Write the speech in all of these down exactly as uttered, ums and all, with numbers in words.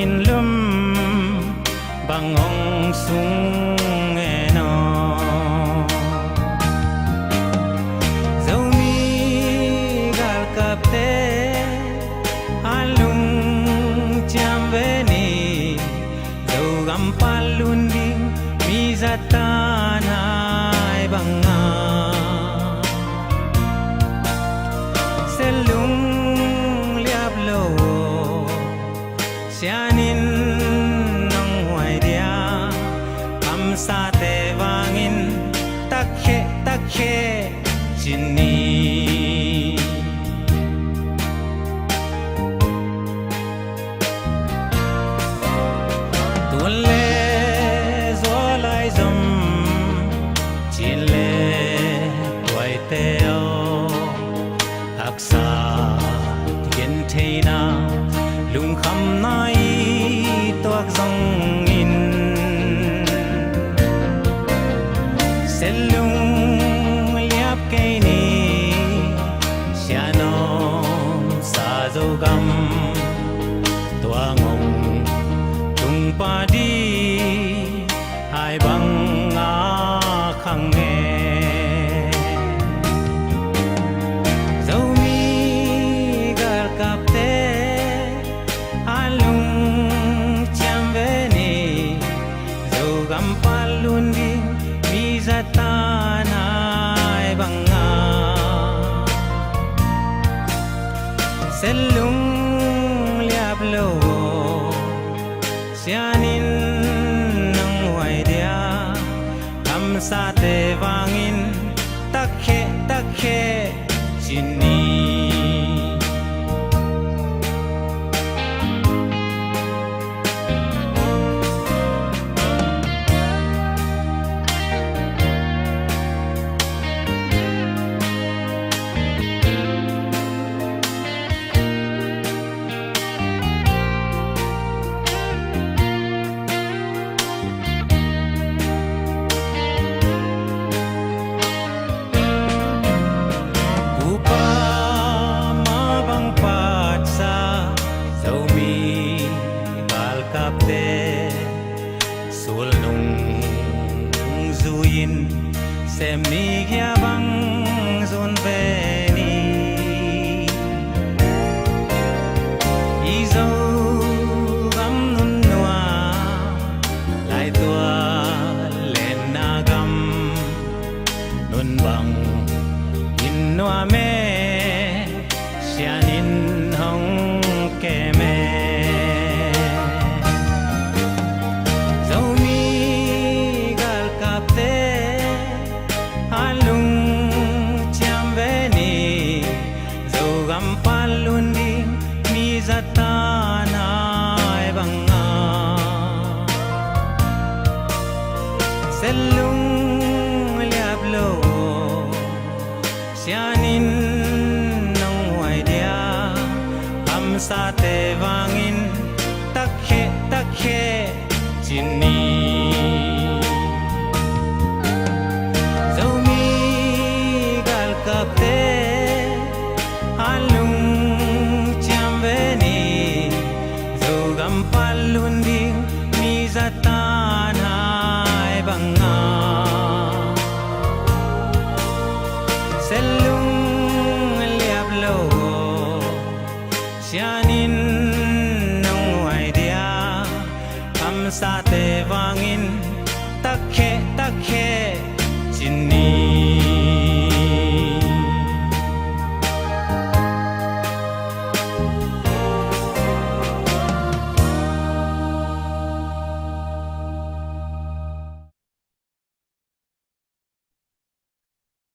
Lum bang hong sung e no. Zomi galkapte a lungciam ve ni. Zogam pan lun ding mi zatan hai banga. Selung liap lo. Sianin nong huai dia, kamsate vangin takhe takhe cin ni. Tuan le zualai zom cin le tuaite aw. Haksa gentheina lungkhamna i tuak zongin, selung liap kei ni. Sianom sa Zogam tua ngong tung padi hai bang a khang e. Zomi galkapte a lungciam ve ni. Zogam pan lun ding mi zatan hai banga. Selung liap lo. Sianin nong huai dia, kamsate vangin takhe takhe cin ni. Upa ma bang patsa Zomi galkapte sulnung zui-in sem ni, hia bang zun ve ni. I Zogam nunnua, laitual lenna gam, nun bang in nuam e, sianin hong kem e. Zomi galkapte a lungciam ve ni. Zogam pan lun ding mi zatan hai banga. Selung liap lo. Sianin nong huai dia, kamsate vangin takhe takhe cin ni. Zomi galkapte a lungciam ve ni. Zogam pan lun ding mi zatan hai banga. Selung liap lo. Sianin nong huai dia, kamsate vangin takhe takhe cin ni.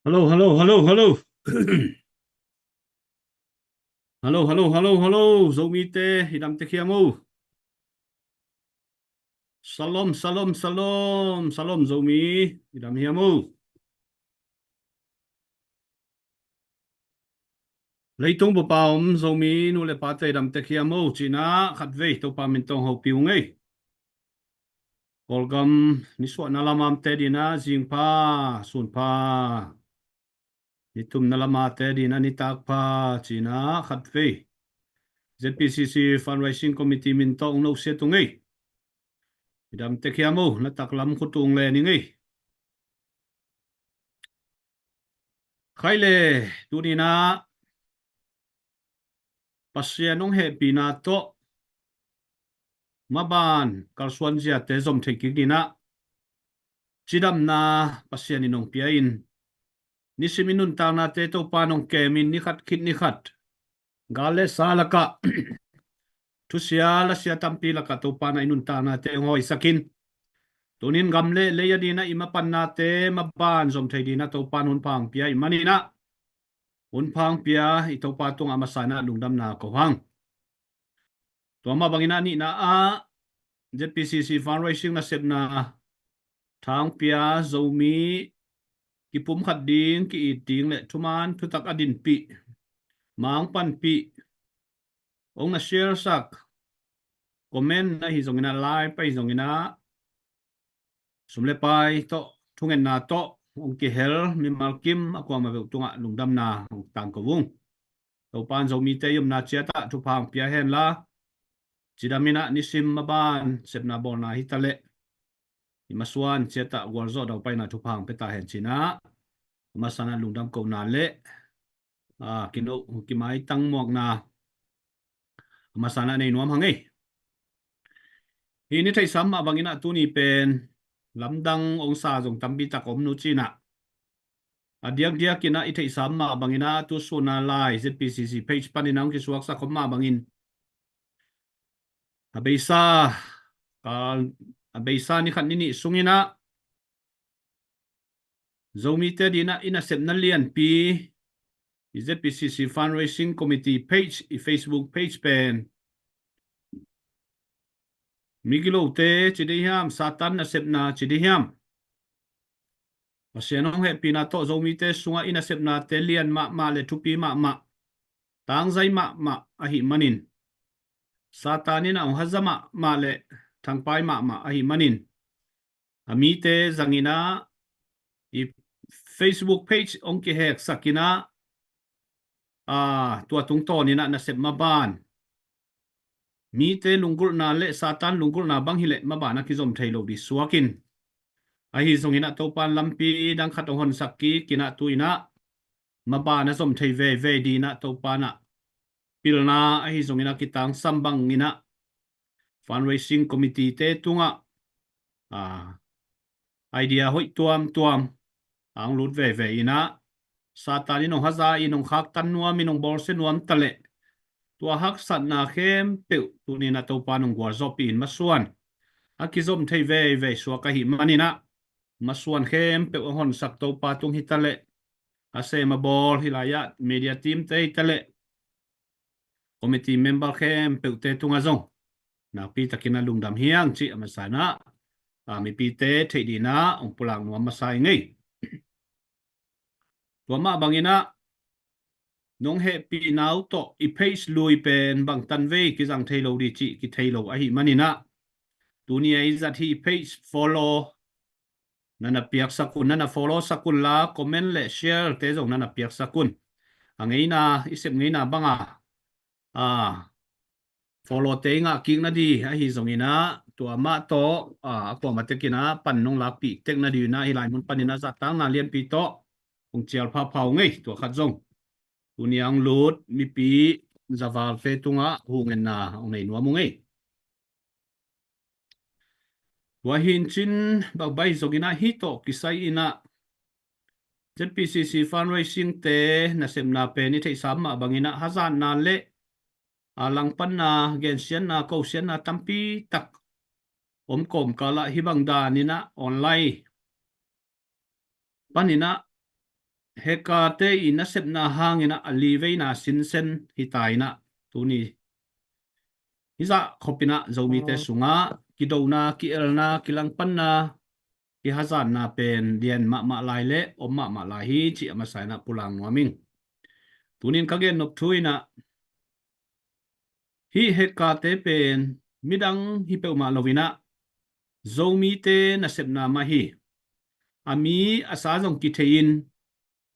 Hello, hello, hello, hello. Hello, hello, hello, hello. Zomite, i dam tek hiam o? Shalom, shalom, shalom, shalom, Zomi. I dam hiam o? Leitung bup a om Zomi nu le pate, i dam tek hiam o? Cihna khatvei Topa min tawh hopih ung ei. Kawlgam nisuahna lam a omte dingin ah zingpha, sunpha. Nitumna lam a te dingin ah nitakpha, cihna khatvei. Z P C C Fundraising Committee min tawh ong nusia tung ei. Idam tek hiam o, na taklam khut tung le ning ei. Khai le, tuni-in ah Pasian ong hehpihna tawh maban kalsuan ziate zom thei kik dingin ah cidamna Pasian in ong pia in, nisim i nuntaknate Topa in ong kem in, ni khat khit ni khat gal le sa lakah, thusia lasia tampi lakah Topa in ah i nuntaknate ong hawisak in, tuni-in gam le lei a dingin ah i mapannate maban zom thei dingin ah Topa in hunpha ong pia ahih manin ah, hunpha ong pia i Topa tungah a masa-in ah lungdamna ko hang. Tua mah bangin ah nihna ah Z P C C Fundraising nasepna tha ong pia Zomi kipumkhat ding, ki-it ding le thuman thutak a dinpih, ma ong panpih, ong na share sak, comment ahi zongin ah, live ahi zongin ah, sum le pai tawh, thungetna tawh ong kihel mimal kim a kuamah peuh tungah lungdamna ong tangko ung. Topa in Zomite i omna ciat ah thupha ong pia hen la, cidam in ah nisim maban sepna bawlna hi ta leh, i masuan ciat ah gualzawh daupaina thupha ong pia ta hen ci-in ah, a masa-in ah lungdam kohna le, a, kino, kimaitang muakna a masa-in ah nei nuam hang ei. Hih i theihsa mah bangin ah tuni pen lamdang ong sa zong tampi tak om nu ci-in ah, a diakdiak in ah i theihsa mah bangin ah tu sun a lai Z P C C page panin ah ong kisuaksak om mah bangin, a beisa, a, a beisa ni khat ni nih sungin ah Zomite dingin ah i nasepna lianpi, i Z P C C Fundraising Committee page, i Facebook page pen migilote ci ding hiam, Satan nasepna ci ding hiam, Pasian ong hehpihna tawh Zomite sungah i nasepnate lian mahmah le thupi mahmah, tangzai mahmah ahih manin, Satan in ah ong haza mahmah le thangpai mahmah ahih manin, a mite zangin ah i Facebook page ong kiheksak in ah, a, tua tungtawnin ah nasep maban mite lunggulhna le Satan lunggulhna bang hi leh maban a kizom thei lo ding suak in, ahi zongin ah Topa in lampi dang khat ong honsak kik in ah tu-in ah maban a zom thei veivei dingin ah Topa in ah pilna ahi zongin ah kitangsam bangin ah Fundraising Committee-te tungah, a, idea hoih tuamtuam a ong lut veivei in ah, Satan in ong haza in, ong khaktan nuam in, ong bawlsia nuam ta leh, tua haksatna khempeuh tuni-in ah Topa in ong gualzawhpih in, masuan a kizom thei veivei suak ahih manin ah, masuan khempeuh a honsak Topa tung hi ta leh, a sem a bawl, hih lai-ah media team-te hi ta leh, committee member khempeuhte tungah zong nakpi takin a lungdam hi hang cih a masa-in ah, a, mipite theih dingin ah ong pulak nuam masa ing ei. Tua mah bangin ah nong hehpihna uh tawh i page lui pen bangtan vei kizang thei lo ding cih kithei lo ahih manin ah, tuni a i zat hih page follow na na piaksak un, na na follow sak un la, comment le share-te zong na na piaksak un. A ngeina, i sep ngeina banga, a, follow-te i ngah kik nading ahi zongin ah, tua mah tawh, a, a kuamah tekin ah pan nong lakpih tek nading in ah, hih lai mun panin ah zahtakna lianpi tawh ong cial phapha ung ei. Tua khat zong, tuni a ong lut mipi zavalte tungah huhngenna ong nei nuam ung ei. Tua hi in cin, bangbai zongin ah hih tawh kisai in ah Z P C C Fundraising-te nasepna pen i theihsa mah bangin ah hazatna le, a, langpanna, gensiatna, kosiatna tampi tak om kawmkal ah hih bang danin ah online panin ah hacker-te i nasepna hangin ah a li veina sinsen hi ta in ah, tuni hih zah khopin ah Zomite sungah kidona, ki-elna, kilangpanna, kihazatna pen lian mahmah lai le om mahmah lai hi cih a masa-in ah pulak nuam ing. Tunin ka gen nop thu in ah, hih hacker-te pen midang hi peuhmah lo in ah, Zomite nasepna mah hi. A mi a sa zong kithei in,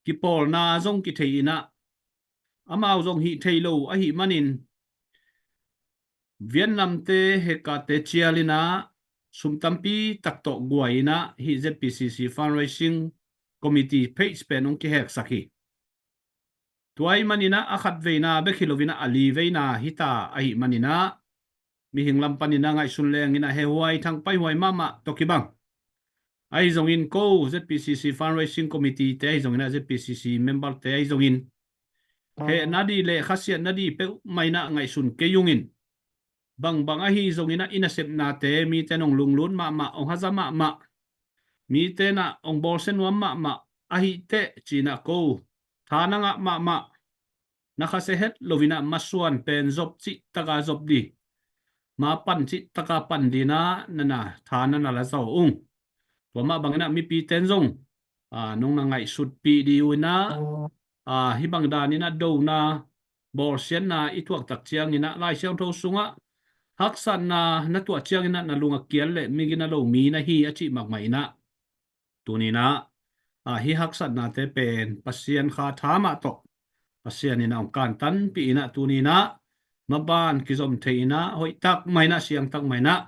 kipawlna zong kithei in ah, amau zong hih thei lo ahih manin, Vietnam te hekate cial in ah sum tampi tak tawh guai in ah hih Z P C C Fundraising Committee page pen hong kiheksak hi. Tua ahih manin ah a khat veina bek hi lo in ah a li veina hi ta ahih manin ah mihing lam panin ah ngaihsun leng in ah hehhuai thangpaihhuai mahmah tawh kibang. Ahi zongin ko Z P C C Fundraising Committee te ahi zongin ah Z P C C member te ahi zongin hehna dih le khasiatna dih peuhmah in ah ngaihsun kei ung in. Bangbang ahi zongin ah i nasepnate mite in hong lunglut mahmah, hong haza mahmah, mite in ah hong bawlsia nuam mahmah ahih teh ci-in ah ko tha na ngah mahmah, na khasia het lo in ah masuan pen zop cih tak a zop dih, ma pan cih tak a pan dih in ah na na tha na na la zaw ung. Tua mah bangin ah mipite in zong a, nong na ngaihsutpih dih uh in ah, a, hih bang dan in ah dona, bawlsiatna i thuak tak ciangin ah Lai Siangtho sungah haksatna na tuah ciangin ah na lung a kial le migina lo mi na hi a cih mahmah in ah, tuni in ah, a, hih haksatnate pen Pasian kha tha mah tawh Pasian in ah hong kantanpih in ah tuni in ah maban kizom thei in ah hoih tak mah in ah, siang tak mah in ah,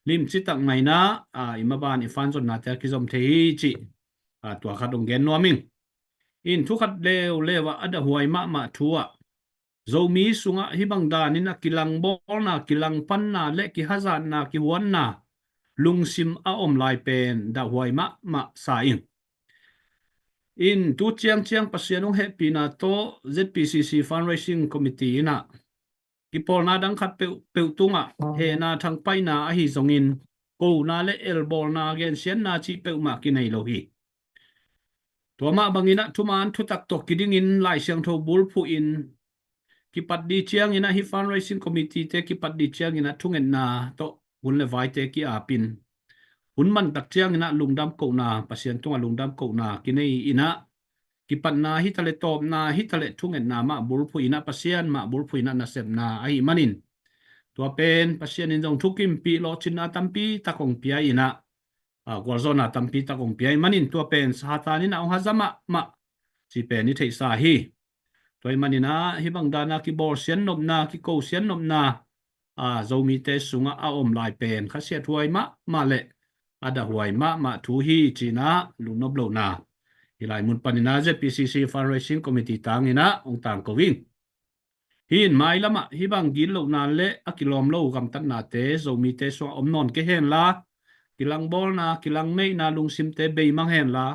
limci tak mah in ah, a, i maban i fanzonnate a kizom thei hi cih, a, tua khat hong gen nuam ing. In thu khat leuleu ah a dahhuai mahmah thu ah Zomi sungah hih bang dan in ah kilangbawlna, kilangpanna le kihazatna, kihuanna lungsim a om lai pen dahhuai mahmah sa ing. In tu ciangciang Pasian hong hehpihna tawh Z P C C Fundraising Committee in ah kipawlna dang khat peuhpeuh tungah hehna thangpaihna ahi zongin kona le elbawlna, gensiatna cih peuhmah kinei lo hi. Tua mah bangin ah thuman thutak tawh kidingin Lai Siangtho bulphuh in kipat dih ciangin ah hih fundraising committee te kipat dih ciangin ah thungetna tawh hun le vaite ki-apin hun mantak ciangin ah lungdam kohna, Pasian tungah lungdam kohna kinei in ah kipatna hi ta le tawpna hi ta le thungetna mah bulphuh in ah Pasian mah bulphuh in ah nasepna ahih manin tua pen Pasian in zong thukimpih lawhcinna tampi tak hong pia in ah, a, gualzawhna tampi tak hong pia ahih manin tua pen Satan in ah hong haza mahmah cih pen i theihsa hi. Tua ahih manin ah hih bang dan a kibawlsiat nopna, kikosiat nopna, a, Zomite sungah a om lai pen khasiathuai mahmah le a dahhuai mahmah thu hi ci-in ah lungnop lohna hih lai mun panin ah Z P C C Fundraising Committee tangin ah hong tangko ing. Hih in mailam ah hih bang gitlohna le a kilawm lo gamtatnate Zomite sungah om nawn kei henla, kilangbawlna, kilangneihna lungsimte beimang henla,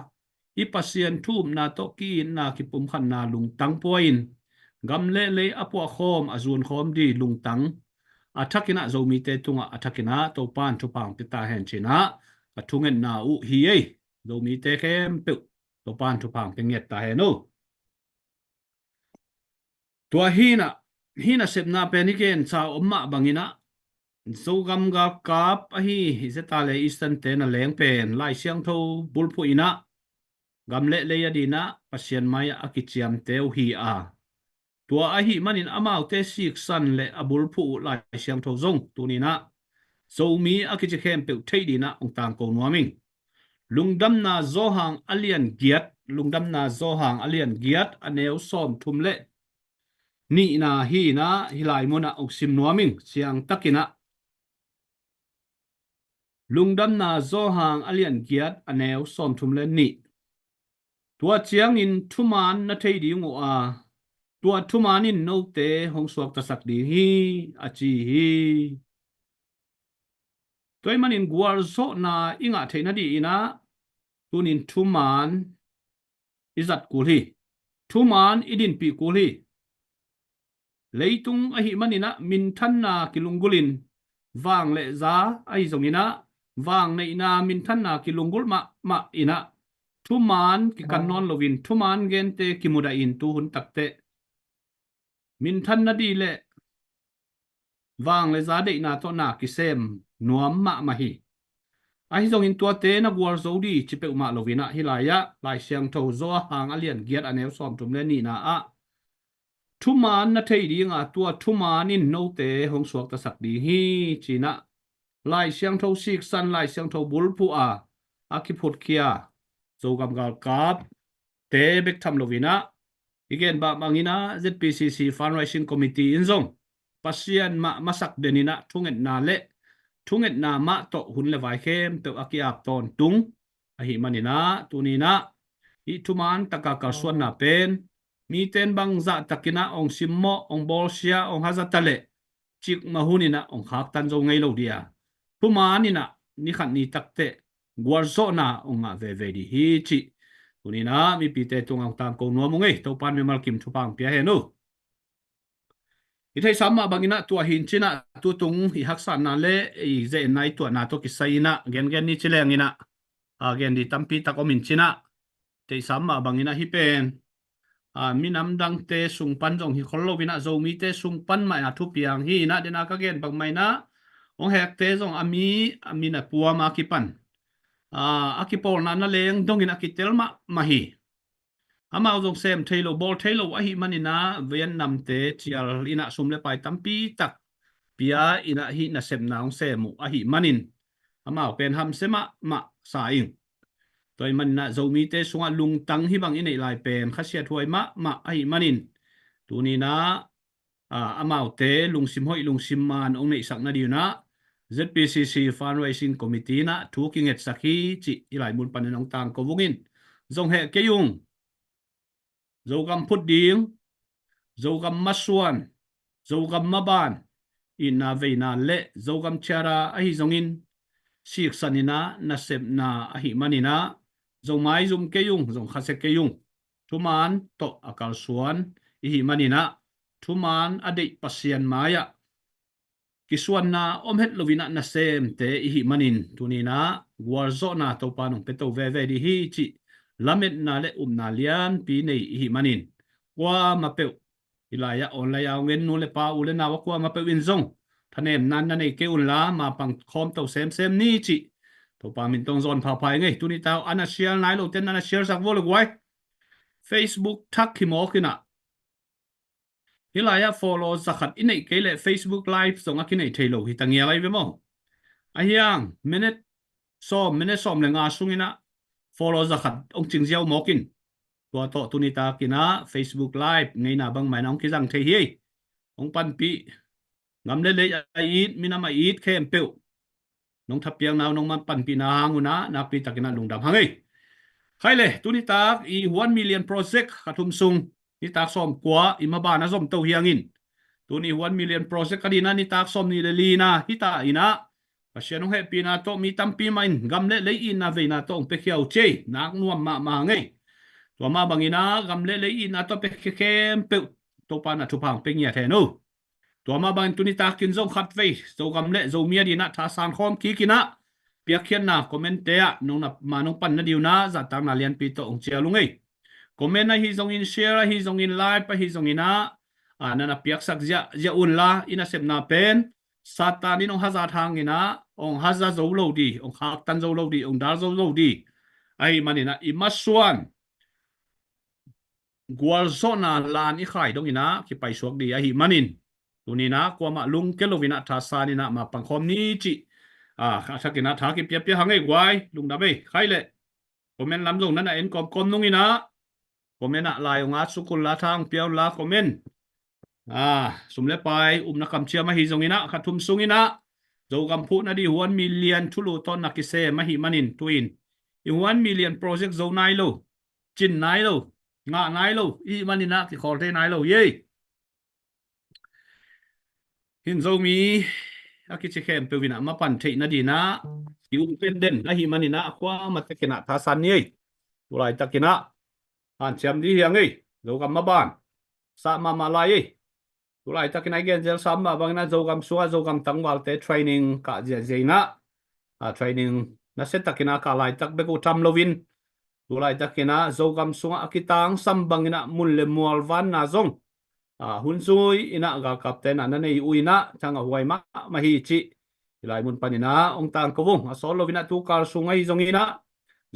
i Pasian thu-upna tawh ki-itna, kipumkhatna lungtang pua in gam le lei a puahkhawm, a zunkhawm dih lungtang a thakin ah Zomite tungah a thakin ah Topa'n thupha hong pia ta hen ci-in ah ka thungetna uh hi ei. Zomite khempeuh Topa'n thupha hong pia ngiat ta hen uh. Tua hi in ah, hih nasepna pen i gensa om mah bangin ah Zogam galkap ahi hi zeta le Eastern te na leng pen Lai Siangtho bulphuh in ah gam le lei a dingin ah Pasian mai-ah a kiciamte uh hi a, tua ahih manin amaute siksan le a bulphuh uh Lai Siangtho zong tuni in ah Zomi a kici khempeuh theih dingin ah hong tangko nuam ing. Lungdamna Zawhang a lian giat, Lungdamna Zawhang a lian giat a neu sawmthum le nihna hi in ah hih lai mun ah hong sim nuam ing, siang takin ah. Lungdamna Zawhang a lian giat a neu sawmthum le nih. Tua ciangin thuman na thei ding uh a, tua thuman in note hong suaktasak ding hi, a ci hi. Tua ahih manin gualzawhna i ngah theih nadingin ah tunin thuman i zat kul hi. Thuman i dinpih kul hi. Leitung ahih manin ah minthanna kilunggulhin, vang le za ahi zongin ah vang neihna minthanna kilunggulh mahmah in ah thuman kikan nawn loin thuman gente kimudahin tu hun takteh minthan nading le vang le za deihna tawh na kisem nuam mahmah hi. Ahi zongin tuate na gualzo ding ci peuhmah loin ah hih lai-ah Lai Siangtho Zawhang a lian giat a neu sawmthum le nihna ah thuman na thei ding a, tua thuman in note hong suaktasak ding hi, ci-in ah Lai Siangtho siksan, Lai Siangtho bulphuh a a kiphutkhia Zogam galkap te bek tham loin ah i gen bah bangin ah Z P C C Fundraising Committee in zong Pasian mah masak den in ah thungetna le thungetna mah tawh hun le vai khempeuh a ki-ap tawntung ahih manin ah, tuni in ah hih thuman taka kalsuanna pen mite in bangzah takin ah hong simmawh, hong bawlsia, hong haza ta leh cikmah hun in ah hong khaktan zo ngei lo ding a, thuman in ah ni khat ni takteh gualzawhna hong ngah veve ding hi cih tuni in ah mipite tungah hong tangko nuam ung ei. Topa'n mimal kim thupha hong pia hen uh. I theihsa mah bangin ah tua hi in cin ah, tutung i haksatna le i ze-etna i tuahna tawh kisai in ah gengen ni ci leng in ah, a, gen ding tampi tak om in cin ah, theihsa mah bangin ah hih pen, a, minam dangte sung pan zong hi khol lo in ah, Zomite sung pan mah in ah thupiang hi in ah, den a ka gen bang mah in ah, hong hekte zong a mi, a min a puam a kipan, a, a kipawlna na leng dongin a kitel mahmah hi. Amau zong sem thei lo, bawl thei lo ahih manin ah, Vietnamte cial in ah sum le pai tampi tak pia in ah hih nasepna hong sem uh ahih manin, amau pen hamsia mahmah sa ing. Tua ahih manin ah Zomite sungah lungtang hih bang i neih lai pen khasiathuai mahmah ahih manin, tuni in ah, a, amaute lungsim hoih lungsim man hong neihsak nading un ah Z P C C Fundraising Committee in ah thu kingetsak hi cih i lai mun panin hong tangko vung in. Zong heh kei ung. Zogam phut ding, Zogam masuan, Zogam maban, itna veina le Zogam Charter ahi zongin, siksan in ah nasepna ahih manin ah, zong maizum kei ung, zong khasia kei ung. Thuman tawh a kalsuan i hih manin ah, thuman a deih Pasian mai-ah kisuanna om het lo in ah nasemte i hih manin, tuni in ah gualzawhna Topa'n hong pia to veve ding hi cih lametna le upna lianpi nei i hih manin, kuamah peuh, hih lai-ah online a hong en nu le pa, u le nau a kuamah peuh in zong thanemna na nei kei un la, ma pang khawm to semsem ni cih Topa min tawh hong zawn phapha ing ei. Tuni tak a na share nai lote in a na share sak vo le guai. Facebook thak hi mawk in ah, hih lai-ah follow za khat i neih kei leh Facebook Live zong a kineih thei lo hi ta ngial ahi ve maw. Ahi hang minute sawm, minute sawm le nga sung in ah follow za khat hong cing ziau mawk in. Tua tawh tuni tak in ah Facebook Live ngeina bang mah in ah hong kizang thei hi. Hong panpih, gam le lei a it, minam a it khempeuh, nong thapiakna uh, nong man panpihna hang un ah nakpi tak in ah lungdam hang ei. Khai le, tuni tak i One Million Project kha thum sung, ni tak sawm kua i maban a zom to hi hang in, tuni One Million Project ka ding in ah ni tak sawm nih le li na hi ta in ah, Pasian hong hehpihna tawh mi tampi mah in gam le lei itna veina tawh hong piakhia uh ci ei, nak nuam mahmah hang ei. Tua mah bangin ah gam le lei itna tawh piakhia khempeuh Topa'n ah thupha hong pia ngiat hen uh. Tua mah bangin tuni tak in zong khatvei Zogam le Zomi a ding in ah thasan khawm kik in ah, piakkhiatna comment-te ah nong na, ma nong pan nading un ah zahtakna lianpi tawh hong cial ung ei. Comment ahi zongin, share ahi zongin, like ahi zongin ah, a, na na piaksak ziahziah un la, i nasepna pen Satan in hong hazat hangin ah hong haza zo lo ding, hong khaktan zo lo ding, hong dal zo lo ding ahih manin ah, i masuan gualzawhna lan i khai dongin ah kipaisuak ding ahih manin, tuni in ah kuamah lungkia lo in ah thasan in ah ma pang khawm ni cih, a, a thakin ah tha kipiapia hang ei guai, lungdam ei. Khai le, comment lam zong na na en kawmkawm nung in ah, comment ah lai hong at suk un la, tha hong pia un la, comment. A, sum le pai upna kamciam ahi zongin ah, kha thum sung in ah Zogam phuhna ding One Million thulu tawh na kisem ahih manin, tu in i One Million Project zo nai lo, cin nai lo, ngah nai lo i hih manin ah kikhawl thei nai lo hi ei. Hih Zomi a kici khempeuh in ah mapan theih nading in ah i um pen den ahih manin ah kuamah tek in ah thasan ni ei. Tu laitak in ah hanciam ding hi hang ei, Zogam maban sah mahmah lai ei. Tu laitak in ah i gen zelsa mah bangin ah Zogam sungah Zogam tangvalte training kah ziahziah in ah, a, training nasia tak in ah kah laitak bek uh tham lo in, tu laitak in ah Zogam sungah a kitangsam bangin ah mun le mual vanna zong, a, hun zui in ah galkapte in ah na nei uh in ah thangah huai mahmah hi cih i lai mun panin ah hong tangko ung. A sawt lo in ah tu kal sung ahi zongin ah,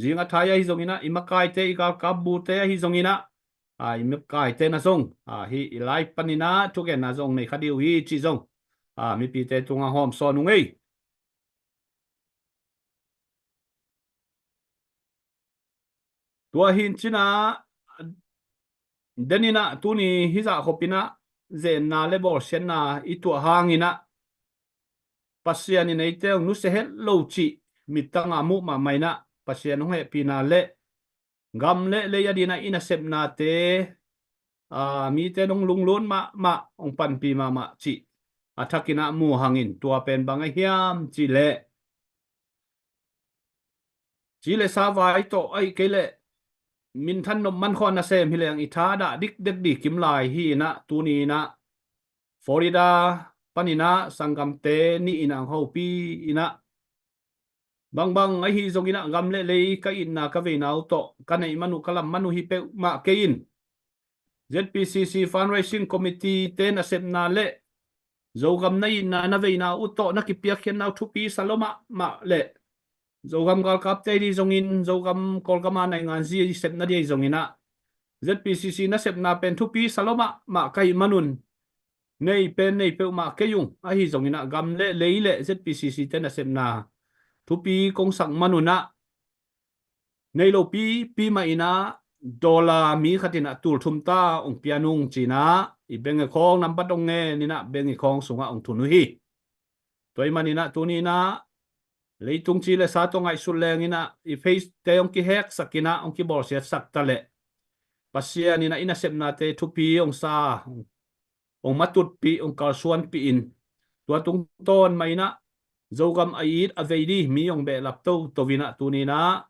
zing a thai ahi zongin ah, i makaite, i galkap bute ahi zongin ah, a, i makaite in ah zong, a, hih i lai panin ah thugenna zong nei kha ding uh hi cih zong, a, mipite tungah hawm sawn ung ei. Tua hi in cin ah, den in ah tuni hih zah khop in ah zenna le bawlsiatna i tuah hangin ah Pasian in eite hong nusia het lo cih mittang a muh mahmah in ah Pasian hong hehpihna le gam le lei a dingin ah i nasepnate, aa, mite hong lunglut mahmah, hong panpih mahmah cih a thakin ah mu hangin tua pen bang a hiam cih leh ci le sa vai tawh ahih kei leh minthan nop man khawh nasem hi leng i thadah dikdek ding kim lai hi in ah tuni in ah Florida panin ah sanggamte nih in ah hong hopih in ah bangbang ahi zongin ah gam le lei ka itna ka veina uh tawh ka neih man uh ka lam man uh hi peuhmah kei in Z P C C Fundraising Committee te nasepna le Zogam na itna na veina uh tawh na kipiakkhiatna uh thupi sa lo mahmah le Zogam galkapte ding zongin Zogam Kawlgam a nainganzi sepna ding ahi zongin ah Z P C C nasepna pen thupi sa lo mahmah ka hih man un nei pen nei peuhmah kei ung. Ahi zongin ah gam le lei le Z P C C te nasepna thupi kong sak man un ah nei lopi pi mah in ah dollar mi khat in ah tul thum ta hong pia ung ci in ah i bank account number hong ngen in ah bank account sungah hong thun uh hi. Tua ahih manin ah tuni in ah leitung ci le sa tawh ngaihsut leng in ah i page te hong kiheksak in ah hong kibawlsiatsak ta leh Pasian in ah i nasepnate thupi hong sa, hong matutpih, hong kalsuanpih in tua tungtawn mah in ah Zogam a it a vei ding mi hong behlap toto in ah tuni in ah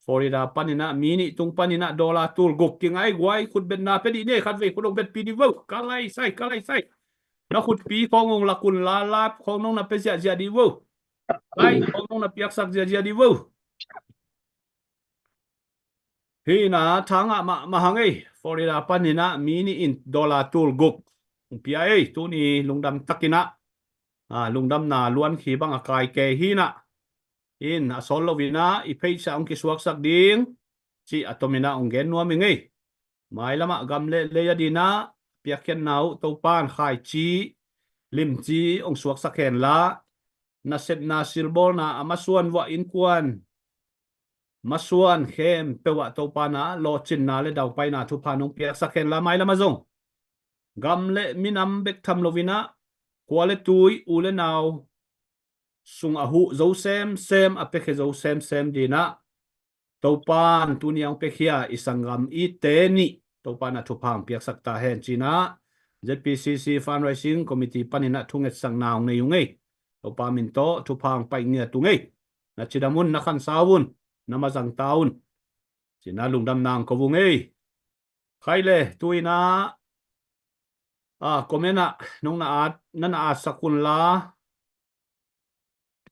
Florida panin ah mi nih tung panin ah dollar tul guk kingaiguai khutbetna pia ding ni. Khatvei khut hong betpih ding vo. Ka lai sai, ka lai sai. Na khutpi khawng hong lak un la, lap khawng nong na pia ziahziah ding vo. Lai khawng nong na piaksak ziahziah ding vo. Hi in ah thangah mahmah hang ei. Florida panin ah mi nih in dollar tul guk hong pia ei. Tuni lungdam takin ah, ah, lungdamna luan khi bang a kai kei hi in ah in a sawl lo in ah i page ah hong kisuaksak ding cih a tomin ah hong gen nuam ing ei. Mailam ah gam le lei a dingin ah piakkhiatna uh Topa'n khaici limci hong suaksak hen la nasepna silbawlna a masuan vuah innkuan masuan khempeuh ah Topa'n ah lawhcinna le daupaina thupha nong piaksak hen la mailam ah zong gam le minam bek tham lo in ah khua le tui u le nau sung a huh zo semsem a piakhia zo semsem dingin ah Topa'n tuni a hong piakhia i sanggam itte nih Topa'n ah thupha hong piaksak ta hen ci in ah Z P C C Fundraising Committee panin ah thungetsakna hong nei ung ei. Topa min tawh thupha hong pai ngiat ung ei. Na cidam un, na khansau un, na mazang ta un ci in ah lungdamna hong ko ung ei. Khai le tu in ah, ah, comment ah nong na at, na na atsak un la.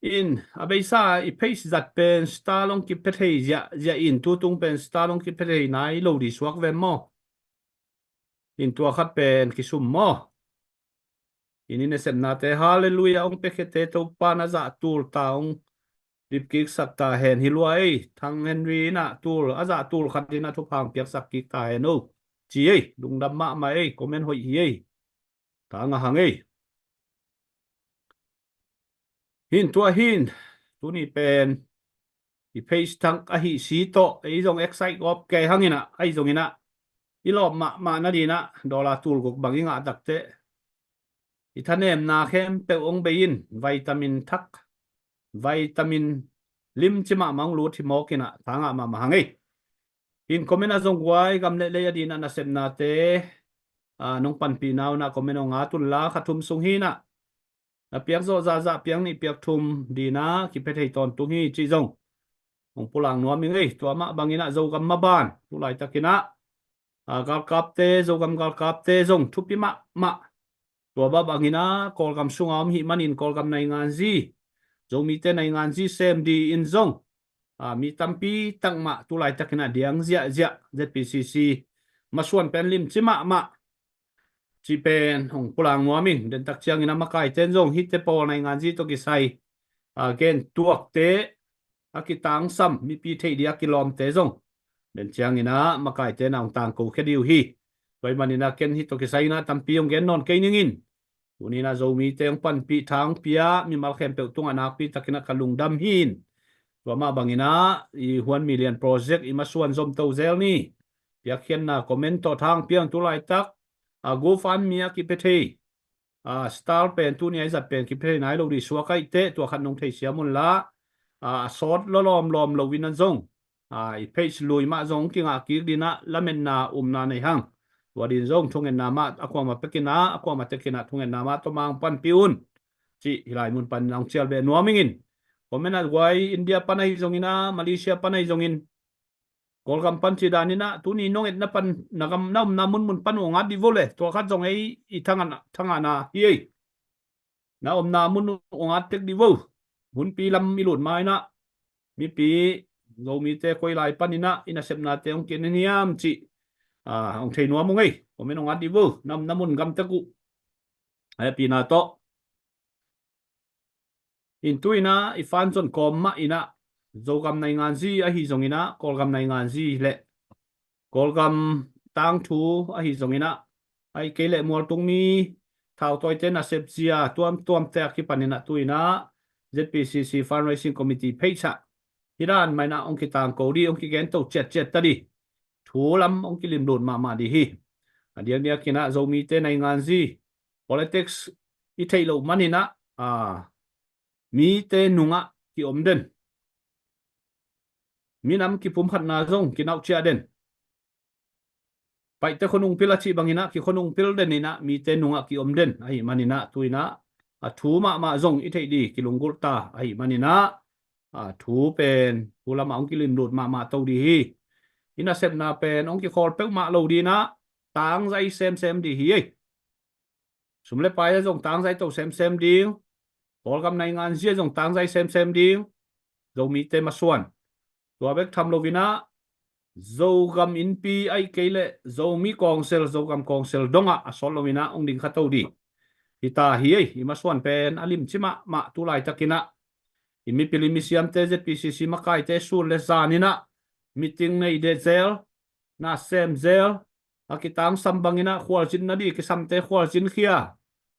In a beisa i page zat pen star long kipia thei ziahziah in tutung pen star long kipia thei nai lo ding suak ve maw? In tua khat pen kisum maw? In i nasepnate Halleluiah hong piakhiate Topa'n a zah tul ta hong dipkiksak ta hen hi lua ei. Thang Henry in ah tul a zah tul khat in ah thupha hong piaksak kik ta hen o ci ei. Lungdam mahmah ei, comment hoih hi ei. Thang a hang ei. Hin tua hin tuni pen i page thang ahi si tawh ei zong excite gawp kei hang in ah ahi zongin ah i lawp mahmah nadingin ah dollar tul guk bang i ngah takteh i thanemna khempeuh hong bei in vitamin thak, vitamin limci mahmah hong lut hi mawk in ah thangah mahmah hang ei. In comment ah zong guai gam le lei a dingin ah nasepnate, ah, nong panpihna un ah comment hong at un la kha thum sung hi in ah na piak zawh zahzah piak nih piak thum dingin ah kipia thei tawntung hi cih zong hong pulak nuam ing ei. Tua mah bangin ah Zogam maban tu laitakin ah, ah, galkapte, Zogam galkapte zong thupi mahmah. Tua mah bangin ah Kawlgam sungah om hih manin Kawlgam nainganzi, Zomite nainganzi sem dingin zong, ah, mi tampi tak mah tu laitakin ah diang ziahziah Z P C C masuan pen limci mahmah cih pen hong pulak nuam ing. Dentak ciangin ah makaite'n zong hihte pawl nainganzi tawh kisai, ah, gen tuakte a kitangsam mipi theih ding a kilawmte zong den ciangin ah makaite'n ah hong tangko khia ding uh hi. Tua ahih manin ah ken hih tawh kisai in ah tampi hong gen nawn kei ning in. Tuni in ah Zomite hong panpih tha hong pia mimal khempeuh tungah nakpi takin ah ka lungdam hi in. Tua mah bangin ah i Huan Million Project i masuan zomto zel ni. Piakkhiatna comment tawh tha hong pia hong tu laitak a, GoFundMe a kipia thei, a, star pen tuni a i zat pen kipia thei nai lo dih suak ahih teh tua khat nong theisiam un la, a, a sawt lawlawm lawm lo in an zong, a, i page lui mah zong kingah kik dih in ah lametna umna nei hang. Tua dih in zong thungetna mah a kuamah pek in ah a kuamah tek in ah thungetna mah tawh mah hong panpih un. Cih hih lai mun pan in ah hong cial beh nuam ing in. Comment ah guai, India pan ahi zongin ah, Malaysia pan ahi zongin, Kawlgam pan cih dan in ah tuni nong etna pan na gam na omna munmun pan uh hong at dih vo le. Tua khat zong ei i thangahna, thangahna hi ei. Na omna mun uh hong at tek dih vo. Hunpi lam i lut ma in ah mipi Zomite koi lai pan in ah i nasepnate hong kinen hiam cih, a, hong thei nuam ung ei. Comment hong at dih vo. Na omna mun gam tek uh. A, hehpihna tawh. In tu in ah i fan zon kawm mah in ah, Zogam nainganzi ahi zongin ah, Kawlgam nainganzi le Kawlgam tangthu ahi zongin ah, ahih kei leh mualtung mi thautawite nasep zia tuamtuamte a kipan in ah tu in ah Z P C C Fundraising Committee page ah hih dan mah in ah hong kitangko dih, hong kigento ciatciat ta dih. Thu lam hong kilimlut mahmah dih hi. A diakdiak in ah Zomite nainganzi, politics i theih loh man in ah, a, mite nungah kiom den. Minam kipumkhatna zong kinauh ciah den. Paihte khuanungpil a cih bang in ah kikhuanungpil den in ah mite nungah kiom den ahih man in ah tu in ah, a, thu mahmah zong i theih dih kilunggulh ta ahih man in ah, a, thu pen thu lamah hong kilimlut mahmah to dih hi. I nasepna pen hong kikhawl peuhmah lo dih in ah tangzai semsem dih hi ei. Sum le pai ah zong tangzai to semsem ding. Kawlgam nainganzi ah zong tangzai semsem ding. Zomite masuan. Tua bek tham lo in ah Zogam Innpi ahih kei leh Zomi Council, Zogam Council dongah a sawt lo in ah hong ding kha to dih. Hi ta hi ei, i masuan pen a limci mahmah tu laitak in ah. I mipil i misiamte, Z P C C makaite sun le zan in ah meeting nei deh zel, na sem zel, a kitangsam bang in ah khualzin nadih kisamte khualzin khia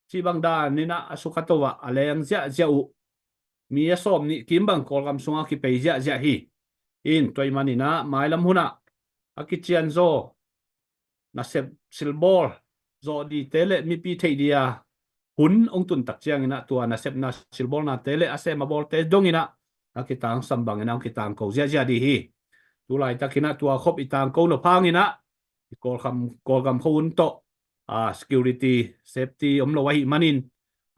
cih bang dan in ah a sukha to ah a leng ziahziah uh. Mi a sawm nih kim bang Kawlgam sungah kipei ziahziah hi. In tua ahih man in ah mailam hun ah a kicianzaw nasep silbawl zawh dihte le mipi theih dih a hun hong tun tak ciangin ah tua nasepna silbawlnate le a sem a bawlte dong in ah a kitangsam bang in ah hong kitangko ziahziah dih hi. Tu laitak in ah tua khop i tangko nop hang in ah i Kawlgam, Kawlgam khuahun tawh, a, security, safety om lo ahih manin,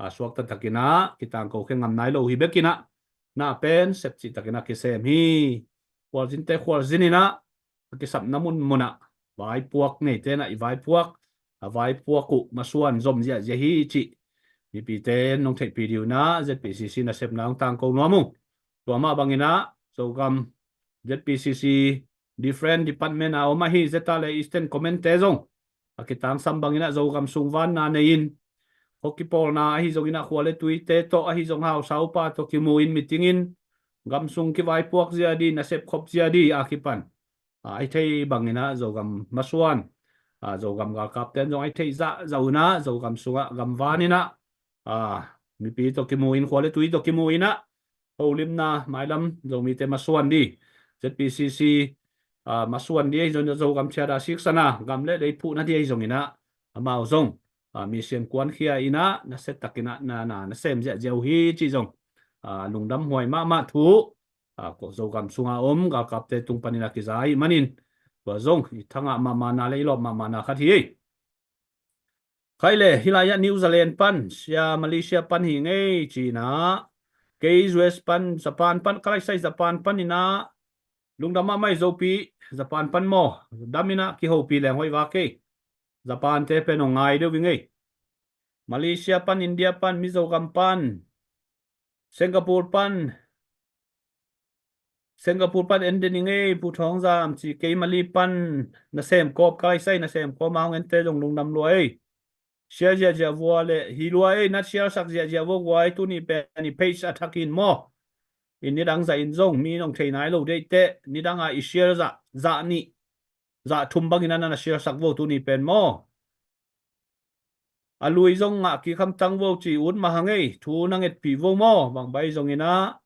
a, suakta tak in ah kitangko khe ngam nai lo hi bek in ah na pen sepcih tak in ah kisem hi. Khualzinte khualzin in ah a kisapna munmun ah vaipuak neite in ah i vaipuak, a vaipuak uh masuan zom ziahziah hi cih mipite nong theihpih dih uh in ah Z P C C nasepna hong tangko nuam ung. Tua mah bang in ah Zogam Z P C C different department a om ahi Zeta le Eastern Command te zong a kitangsam bang in ah Zogam sung vanna nei in, khuakipawlna ahi zongin ah khua le tuite tawh ahi zong hausa upa tawh kimu in meeting in gam sung kivaipuak zia dih, nasep khop zia dih a kipan, a, a i thei bang in ah Zogam masuan, a, Zogam galkapte in zong a i thei zahzah uh in ah Zogam sungah gam van in ah, a, mipi tawh kimu in, khua le tui tawh kimu in ah holimna mailam Zomite masuan dih, Z P C C, a, masuan dih ahi zongin ah Zogam thiada siksana gam le lei phuhna dih ahi zongin ah amau zong, a, mission kuankhia in ah nasia tak in ah na, na, na sem ziahziah uh hi cih zong, a, lungdam huai mahmah thu, a, Zogam sunga om galkapte tung panin a kiza ahih manin tua zong i thangah mahmahna le i lawp mahmahna khat hi. Khai le, hih lai-ah New Zealand pan, sia Malaysia pan hi ngei ci-in ah, kei U S pan, Japan pan, ka laisai Japan pan in ah, lungdam mahmah hi Zopi, Japan pan maw, dam in ah kihopih leng hoih vak ei. Japan te pen hong ngai deuh hi ngei. Malaysia pan, India pan, Mizogam pan, Singapore pan, Singapore pan en den hi ngei, Pu Thawng Zam ci, kei Mali pan na sem kawm, ka laisai na sem kawm a hong ente zong lungdam lua ei. Share ziahziah vua le hi lua ei, na share sak ziahziah vua guai, tuni pen i page a thak in maw. I nidang zah in zong mi nong thei nai lo deih teh, nidang a i share zah, zah nih, zah thum bangin a na na share sak vo tuni pen maw. A lui zong ngah kik hamtang vo ci ut mah hang ei, thu na ngetpih vo maw, bang bai zongin ah,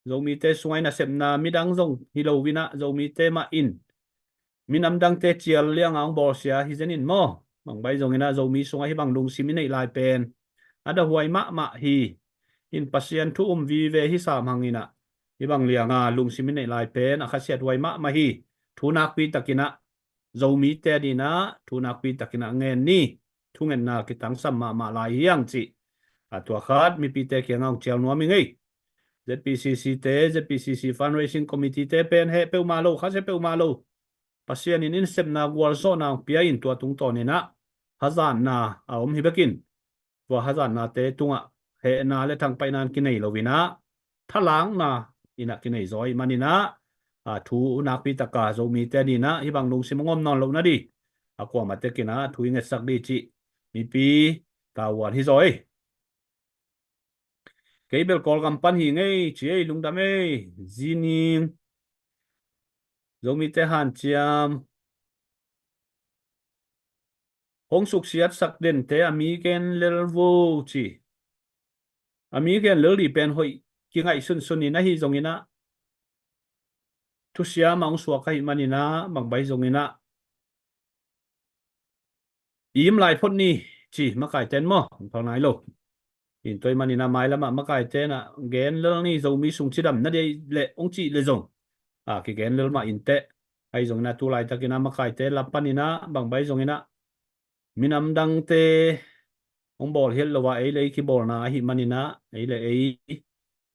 Zomite sungah i nasepna midang zong hi lo in ah, Zomite mah in minam dangte cial liang a hong bawlsia hi zen in maw. Bang bai zongin ah Zomi sungah hih bang lungsim i neih lai pen a dahuai mahmah hi. In Pasian thu um vive hi sam hangin ah hih bang lianga lungsim i neih lai pen a khasiat huai mahmah hi. Thu nakpi takin ah Zomite adingin ah thu nakpi takin ah ngen ni. Thungetna kitangsam mahmah lai hi hang cih a tua khat mipite kiangah hong cial nuam ing ei. ZPCC te, ZPCC Fundraising Committee te pen heh peuhmah lo, khasia peuhmah lo. Pasian in in sepna gualzawhna hong pia in tua tungtawnin ah hazatna a om hi bekin tua hazatnate tungah hehna le thangpaihna in kinei loin ah thalakna in ah kinei zaw ahih manin ah a thu nakpi taka Zomite adingin ah hih bang lungsim hong om nawn loh nading a kuamah tekin ah thu i ngetsak ding cih mipi tavuan hi zaw ei. Kei bel Kawlgam pan hi ing ei ci ei, lungdam ei. Zining, Zomite hanciam, hong suksiatsak dente a mi gen lel vo ci. A mi gen lel ding pen hoih kingaihsunsun in ahi zongin ah thusiam ah hong suak ahih manin ah bang bai zongin ah im lai phot ni ci makaite in maw, phal nai lo. In tua ahih manin ah mailam ah makaite in ah gen lel ni, Zomi sung cidam na ding leh hong cih leh zong a kigen lel mah inteh. Ahi zongin ah tu laitakin ah makaite lam panin ah bang bai zongin ah minam dangte hong bawl hial lo a ei le ei kibawlna ahih manin ah ei le ei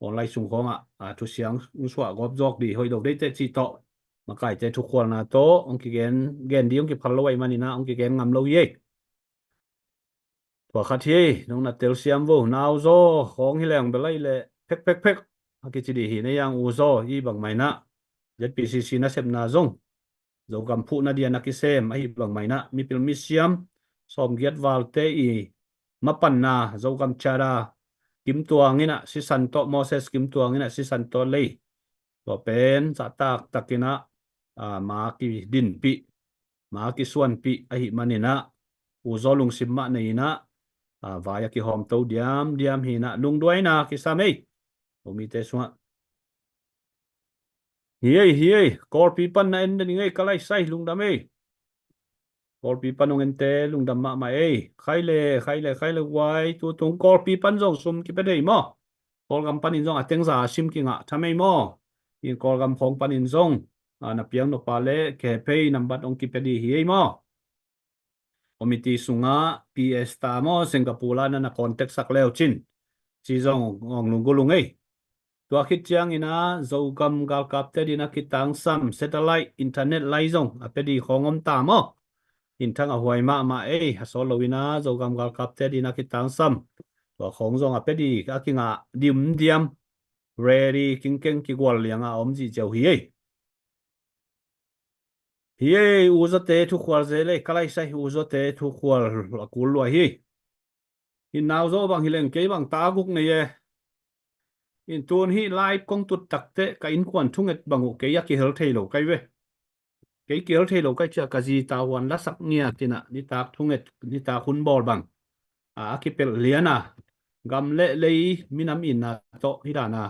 online sung khawngah a thusiam hong suah gawp zawk ding hoih lo ding teh cih tawh makaite thukhualna tawh hong kigen, gen ding hong kiphal lo ahih manin ah hong kigen ngam lo hi ei. Tua khat hi ei, nong na telsiam vo, nau zaw khawng hi leng bel ahih leh phek phek phek a kici ding hi na hang u zaw, i bang mah in ah ZPCC nasepna zong Zogam phuhna dingin a kisem ahih bang mah in ah mipil misiam sawmgiat valte i mapanna Zogam Charter Kim Tuang in ah sisan tawh, Moses Kim Tuang in ah sisan tawh lei tua pen zahtak takin ah a ma kidinpih, ma kisuanpih ahih manin ah u zaw lungsim mah nei in ah a vai a kihawmto diamdiam hi in ah lungduaina kisam ei. Zomite sungah hi ei, hi ei. Kawlpi pan na en den ing ei, ka laisai, lungdam ei. Kawlpi pan hong ente lungdam mahmah ei. Khai le, khai le, khai le guai, tu tung Kawlpi pan zong sum kipia thei maw? Kawlgam panin zong a tengza a sim kingah tham ei maw? In Kawlgam khawng panin zong a na piang nop a leh kei phei nambat hong kipia ding hi ei maw? Committee sungah P S ta maw, Singapore ah na na contact sak leu cin ci zong hong lunggulh ung ei. Tua khit ciangin ah Zogam galkapte adingin a kitangsam satellite internet line zong a pia ding khawng om ta maw? In thang a huai mahmah ei, a sawt loin ah Zogam galkapte adingin a kitangsam tua khawng zong a pia ding a kingah dimdiam, ready, kingkeng kigual lianga a om ziahziah hi ei. Hi ei, u zawte thukhual zel ei, ka laisai, u zawte thukhual a kul lua hi. Hi nau zaw, bang hi leng kei bang ta guk nei e. In tun hih live kong tut takteh ka innkuan thunget bang uh kei a kihel thei lo kai ve. Kei kihel thei lo kai ciah ka zi tavuan lasak ngiat in ah nitak thunget, nitak hun bawl bang a, a kipelh lian a, gam le lei minam itna tawh hih dan a